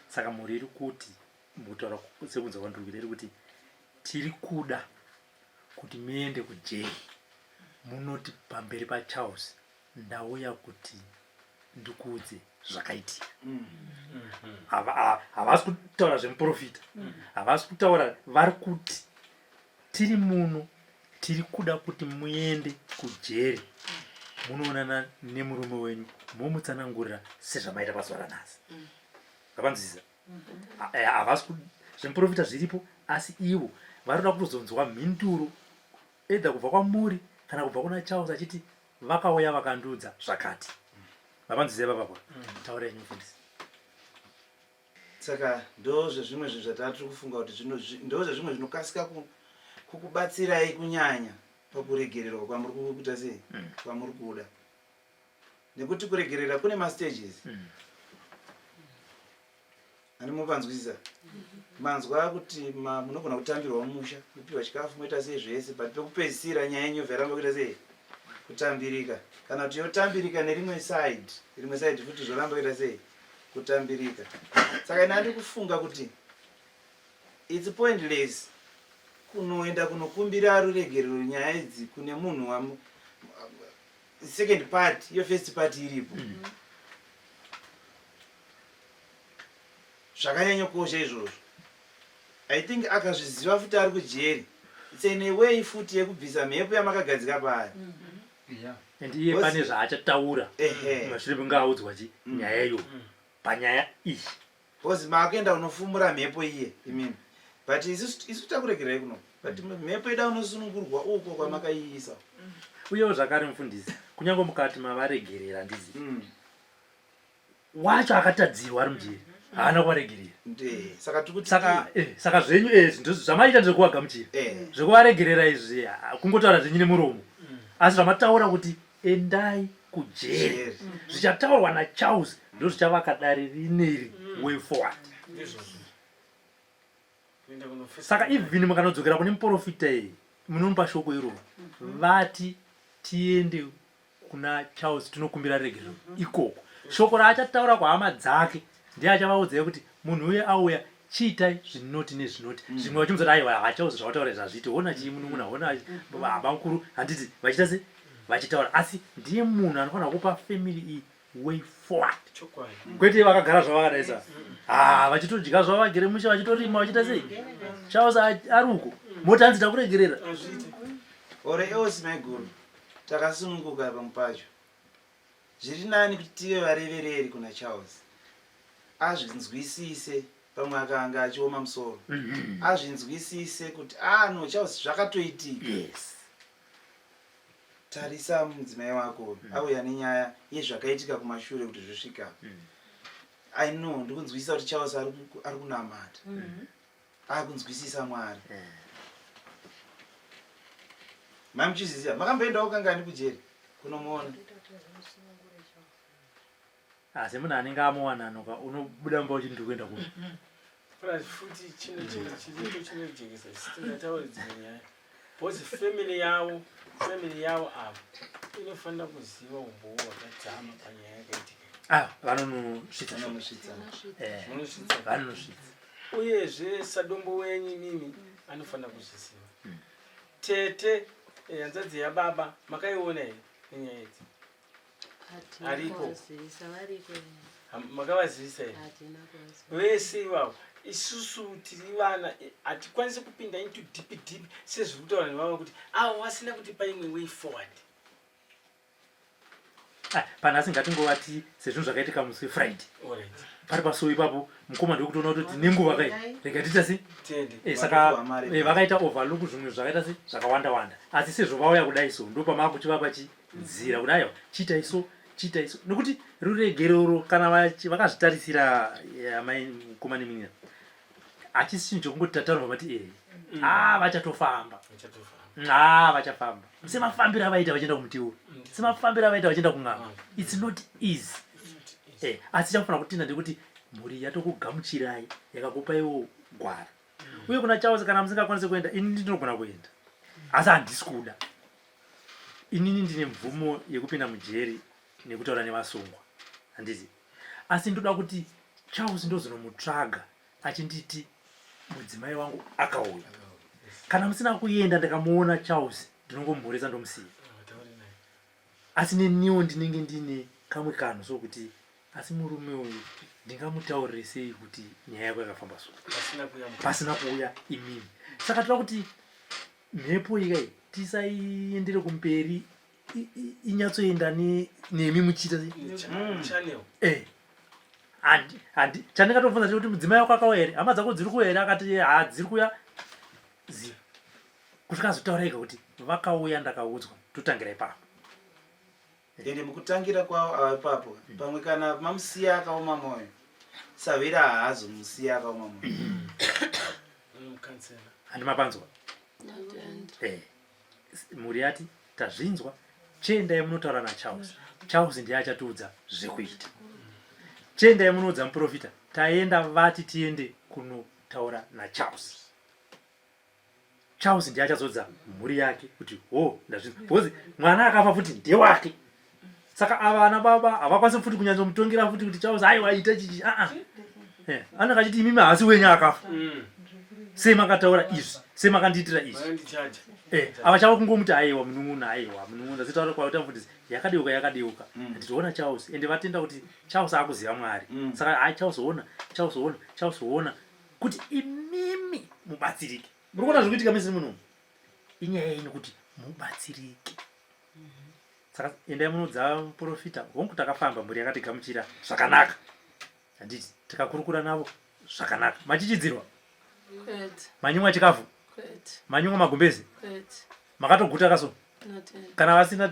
Saka mhuri iri kuti mukutaura sekunzwa kwandiri kuita iri kuti tiri kuda kuti muende kujeri munoti pamberi paCharles ndauya kuti ndikuudze zvakaitika. Havasi kutaura zvemuprofita, havasi kutaura, vari kuti Tiri muno tiri kuda kuti muende kujeri munoonana nemurume wenyu momutsanangurira sezvamaita pazuva ranhasi. Vapanzwisisa? Eh, havasi zvemuprofita zviripo asi ivo vari kuda kutozonzwa mhinduro either kubva kwamuri kana kubva kuna Charles achiti vakauya vakandiudza zvakati. Vapanzwisisa ipapapa? Taurai henyu mufundisi.
Saka ndozvezvimwe zvinhu zvatava tiri kufunga kuti ndozvezvimwe zvinokasika kukubatsirai kunyanya pakuregererwa kwamuri kuita sei mm. kwamuri kuda nekuti kuregerera kune mastages mm. ani mupanzwisisa manzwa kuti munogona kutambirwa mumusha mupiwa chikafu moita sei zvese but pekupedzisira nyaya yenyu yobva yaramba kuita sei kutambirika kana kuti yotambirika nerimwe side rimwe side futi zvoramba kuita sei kutambirika saka ini andiri kufunga kuti its pointless kunoenda kunokumbira ruregerero nyaya idzi kune munhu wamu second part iyo first part iripo mm. Zvakanyanyokosha izvozvo. I think akazviziva futi ari kujeri. It's in a way futi yekubvisa mhepo yamakagadzika paari. Mm
-hmm. Yeah. And iye pane zvaachataura mashure mekunge audzwa chi mm. nyaya iyo mm. panyaya iyi.
Because maakuenda unofumura mhepo iye imimi. But isu isu takuregerai kuno. But mm. mhepo ida unosunungurwa uko kwamakaiisa.
Mm. Uyewo zvakare mufundisi kunyange mukati mavaregerera ndizi. Mm. wacho akatadzirwa ari mujeri haana kuvaregerera saka eh, saka zvenyu eh, zvamaita ndezvekuvagamuchira eh. zvekuvaregerera izvi kungotaura zvenyu nemuromo mm. asi zvamataura kuti endai kujeri mm. zvichataurwa nacharles ndo zvichavaka dare rineri mm. way forward saka even mukanodzokera kune muporofita iyi munomupa shoko iroro mm-hmm. vati tiende kuna Charles tinokumbira regerero mm -hmm. ikoko shoko raachataura kuhama dzake ndiye achavaudza kuti munhu uye auya chiitai zvinoti nezvinoti mm. zvimwe vachimuzoti aiwa hachauzi zvawataura izvi hazviiti hona chii munun'una hona bamukuru handiti vachiita se vachitaura asi ndiye munhu anofanira kupa family iyi way forward kwete vakagara zvavakadaisa ha vachitodya zvavo vagere musha vachitorima vachiita sei Charles ari uko moti hanzi takuregerera
ore else maiguru Takasununguka pamwe pacho. Zviri nani kuti tive varevereri kuna Charles. Azvinzwisise pamwe akanga achioma musoro. Mm-hmm. Azvinzwisise kuti ah no Charles zvakatoitika.
Yes.
Tarisa mudzimai wako mm. auya nenyaya yezvakaitika kumashure kuti zvisvika. Mm. I know ndikunzwisisa kuti Charles ari kunamata. Mm -hmm. Akunzwisisa Mwari. Mm. Mamuchiziziva makamboendawo kangani kujeri kunomuona?
Asi munhu anenge amuwananoka unobuda mumba uchiti ndiri kuenda kupi?
Plus futi chimwe chinhu chiripo chinojekesa tisingatauri dzimwe nyaya because family yavo family yavo ava inofanira kuziva umbowo hwakadzama panyaya yakaitika.
Ah, vanonosvitsa
Vanonosvitsa.
Eh,
Munosvitsa.
vanonosvitsa
Uyezve sadombo wenyu imimi anofanira kuzviziva. Tete eh, hanzvadzi yababa makaiona here nenyaya idzi?
Hatina
Ariko.
kuvazivisa variko here?
Makavazivisa here?
Hatina kuvazivisa.
Vese ivavo isusu tiri vana eh, hatikwanisi kupinda into deep deep sezviri kutaura nevava kuti avo vasina kutipa imwe way forward.
Ah, panhasi ngatingovati sezvinhu zvakaitika musi wefriday pari pasowe ipapo mukoma ndikutoona kutoti nenguva kai rega tiita se eh, saka eh, vakaita overlook zvimwe zvakaita se zvakawanda wanda asi sezvo vauya kudai so ndopamava kuchivapa chi nzira kuti aiwa chiitai so chiitai so nekuti ruregerero kana vakazvitarisira eh, amai mukoma neminina hachisi chinhu chekungoti tataurwa vati ee mm. ah vachatofamba ah vachafamba semafambiro avaita vachienda kumuteuro mm. semafambiro avaita vachienda kun'anga mm. its not easy eh, asi chamufanira kutinda ndekuti mhuri yatokugamuchirai yakakupaiwo gwara uye kuna Charles kana musingakwanisi kuenda ini ndinogona kuenda asi handisi kuda inini ndine mvumo yekupinda mujeri nekutaura nevasungwa handizi asi ndoda kuti Charles ndozonomutsvaga achinditi mudzimai wangu akauya kana musina kuenda ndikamuona Charles ndinongomhoresa ndomusiya asi neniwo ndinenge ndine kamwe kanhu so kuti asi murume uyu ndingamutaurire sei kuti nyaya yako yakafamba so pasina kuuya imimi saka toda kuti mhepo ikai tisaiendere kumberi inyatsoenda nemi muchiita
mm.
eh. handi chandingatobvunza chekuti mudzimai wako akauya here hama dzako dziri kuya here akati ha dziri kuya zi kusvika azotaura ega kuti vakauya ndakaudzwa totangira ipapo
Ende mukutangira kwavo ava ipapo pamwe kana mamusiya akaoma moyo sahwira haazomusiya akaoma moyo.
Handi mapanzwa eh, mhuri yati tazvinzwa chiendai munotaura nacharles charles ndiye achatiudza zvekuita chiendai munoudza muprofita taenda vati tiende kunotaura nacharles Charles ndiye achazodza mhuri yake kuti ho ndazvinzwa because mwana akafa futi ndewake saka ava ana baba havakwanisi futi kunyanzomutongera futi kuti Charles aiwa ita chichi aa ah, ah. eh, anenge achiti imimi haasi wenyu akafa mm. sei makataura izvi sei makandiitira izvi eh, ava chava kungomuti aiwa munun'una aiwa munun'una zitaura kwaita mufundisi yakadeuka yakadeuka mm. nditoona Charles ende vatenda kuti Charles akuziva Mwari mm. saka hai Charles ona Charles ona Charles ona kuti imimi mubatsirike muri kuona zviri kuitika mese muno inyaya yenyu kuti mubatsirike saka endai munoudza muprofita hongu takafamba mhuri yakatigamuchira zvakanaka handiti tikakurukura navo zvakanaka machichidzirwa manyimwa chikafu manyimwa magumbezi makatoguta kaso kana vasina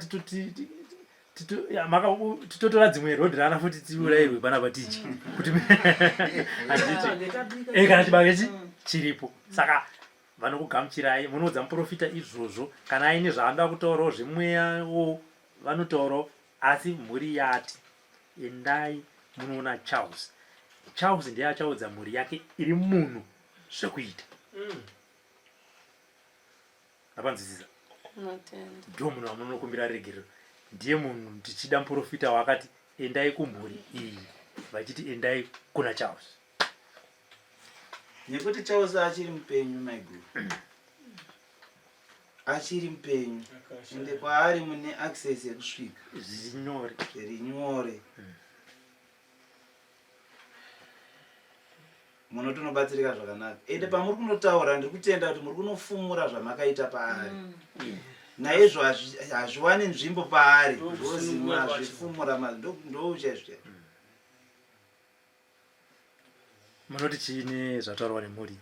titotora dzimwe road rana futi tiurayirwe panapa tidye kuti handiti eh, kana chibage chi chiripo saka vanokugamuchirai munoudza muprofita izvozvo kana aine zvaanoda kutaurawo zvemweya wo vanotaurawo asi mhuri yati endai munoona charles charles ndiye achaudza mhuri yake iri munhu zvekuita mm. Apanzwisisa?
Tinotenda.
Ndiwo munhu wamunokumbira regerero. Ndiye munhu ndichida muprofita waakati endai kumhuri iyi vachiti endai kuna Charles.
Nekuti Charles achiri mupenyu maiguru. Achiri mupenyu. Ende kwaari mune access yekusvika.
Zviri nyore.
Zviri nyore. Munotonobatsirika zvakanaka ende pamuri kunotaura ndiri kutenda kuti muri kunofumura zvamakaita paari mm. naizvo hazviwani nzvimbo paari because mazvifumura ndo chaizvo chaizvo mm.
Munoti chii nezvataurwa nemhuri?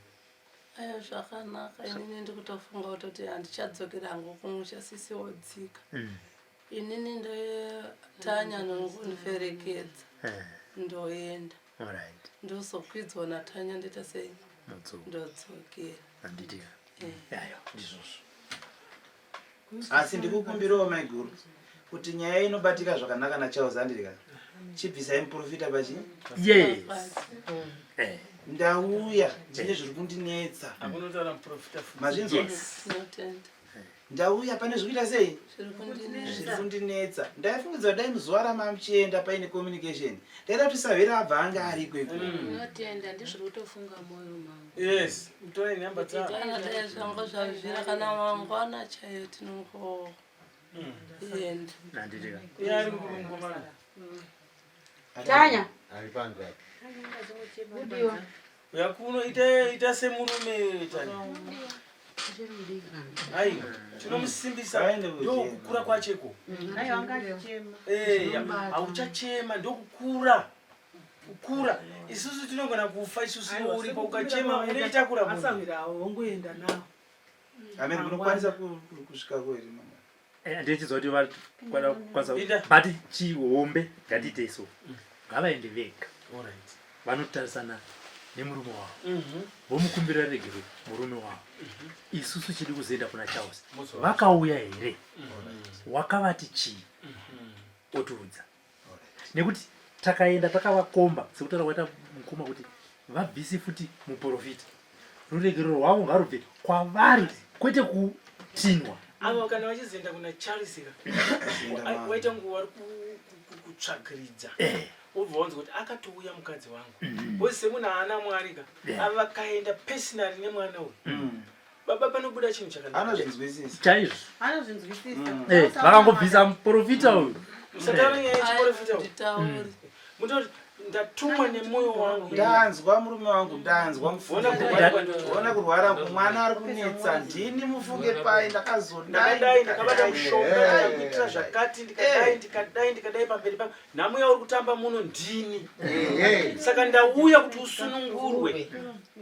Ayo zvakanaka inini ndikutofunga kutoti handichadzokera hangu kumusha sisi wodzika mm. inini ndotanya nongondiferekedza eh. ndoenda
right.
ndozokwidzwa natanya ndoita sei ndodzokera
handiti eh. ayo ndizvozvo
Asi ndikukumbirawo maiguru kuti nyaya inobatika zvakanaka naCharles andika chibvisai muprofita pachi
yes eh.
ndauya ndine zviri kundinetsa mazvinzwa
Tinotenda.
Ndauya pane zvikuita sei? Zviri kundinetsa. Ndaifungidza dai muzuva ramamuchienda paine communication. Ndaida kuti Savera abva anga ariko ikoko.
Ndinotenda ndizviri kutofunga moyo mangu.
Yes, mutorai nhamba dzavo.
Kana dai zvanga zvabvira kana mangwana chaiyo tinongoenda.
Handiti ka.
Iye ari mukomana.
Tanya.
Ari panze apa.
Mudiwa.
Uya kuno ita ita semurume Tanya. Aiwa, chinomusimbisa
Aende kujeri.
ndokukura kwacheko.
Aiwa anga achichema.
Eh, hauchachema ndokukura. Kukura. Isusu tinogona kufa isusu
Aiwa,
uripo
sekukura
ukachema
kwavaita,
unoitakura munhu.
Asahwira avo vongoenda nawo.
Amen, munokwanisa kusvikako here mama?
Eh, ndichizwa kuti vakwanisa
Ita.
but chihombe ngatiite so ngavaende vega
Alright.
vanotarisana nemurume wavo vomukumbira regero murume wavo isusu chidi kuzoenda kuna Charles vakauya here wakavati chii otiudza nekuti takaenda takavakomba sekutaura kwaita mukoma kuti vabvise futi muprofita ruregerero rwavo ngarubve kwavari kwete kutinwa
Avo kana vachizoenda kuna Charles ka.
Kuenda mama.
Waita nguva vari kutsvagiridza. Wobva wanzwa kuti akatouya mukadzi wangu. Because semunhu haana Mwari ka. Ava vakaenda personally nemwana uyu. Baba panobuda chinhu chakanaka.
Anozvinzwisisa.
Chaizvo.
Anozvinzwisisa.
Eh, vakangobvisa muprofita uyu.
Musataura nyaya yechiprofita uyu.
Nditauri.
Mutauri ndatumwa nemwoyo wangu.
Ndanzwa murume wangu, ndanzwa mufunge.
Ona kurwara
Ona kurwara mwana ari kunetsa ndini mufunge pai ndakazodai
ndakadai ndakabata mushonga
Eh.
ndakakuitira zvakati ndikadai ndikadai ndikadai pamberi pako nhamo yauri kutamba muno ndini
Ehe.
saka ndauya kuti usunungurwe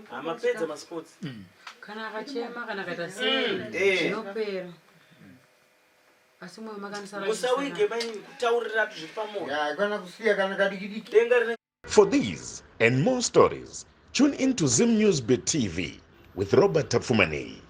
hamapedza masports
Kana akachema kana akaita sei
Eh.
zvinopera. Asi moyo makanisara.
musawige mainini kutaurira zviri pamoyo
Ya, kana kusiya kana kadikidiki.
denga rine
For these and more stories, tune in to Zim News Bit TV with Robert Tafumani.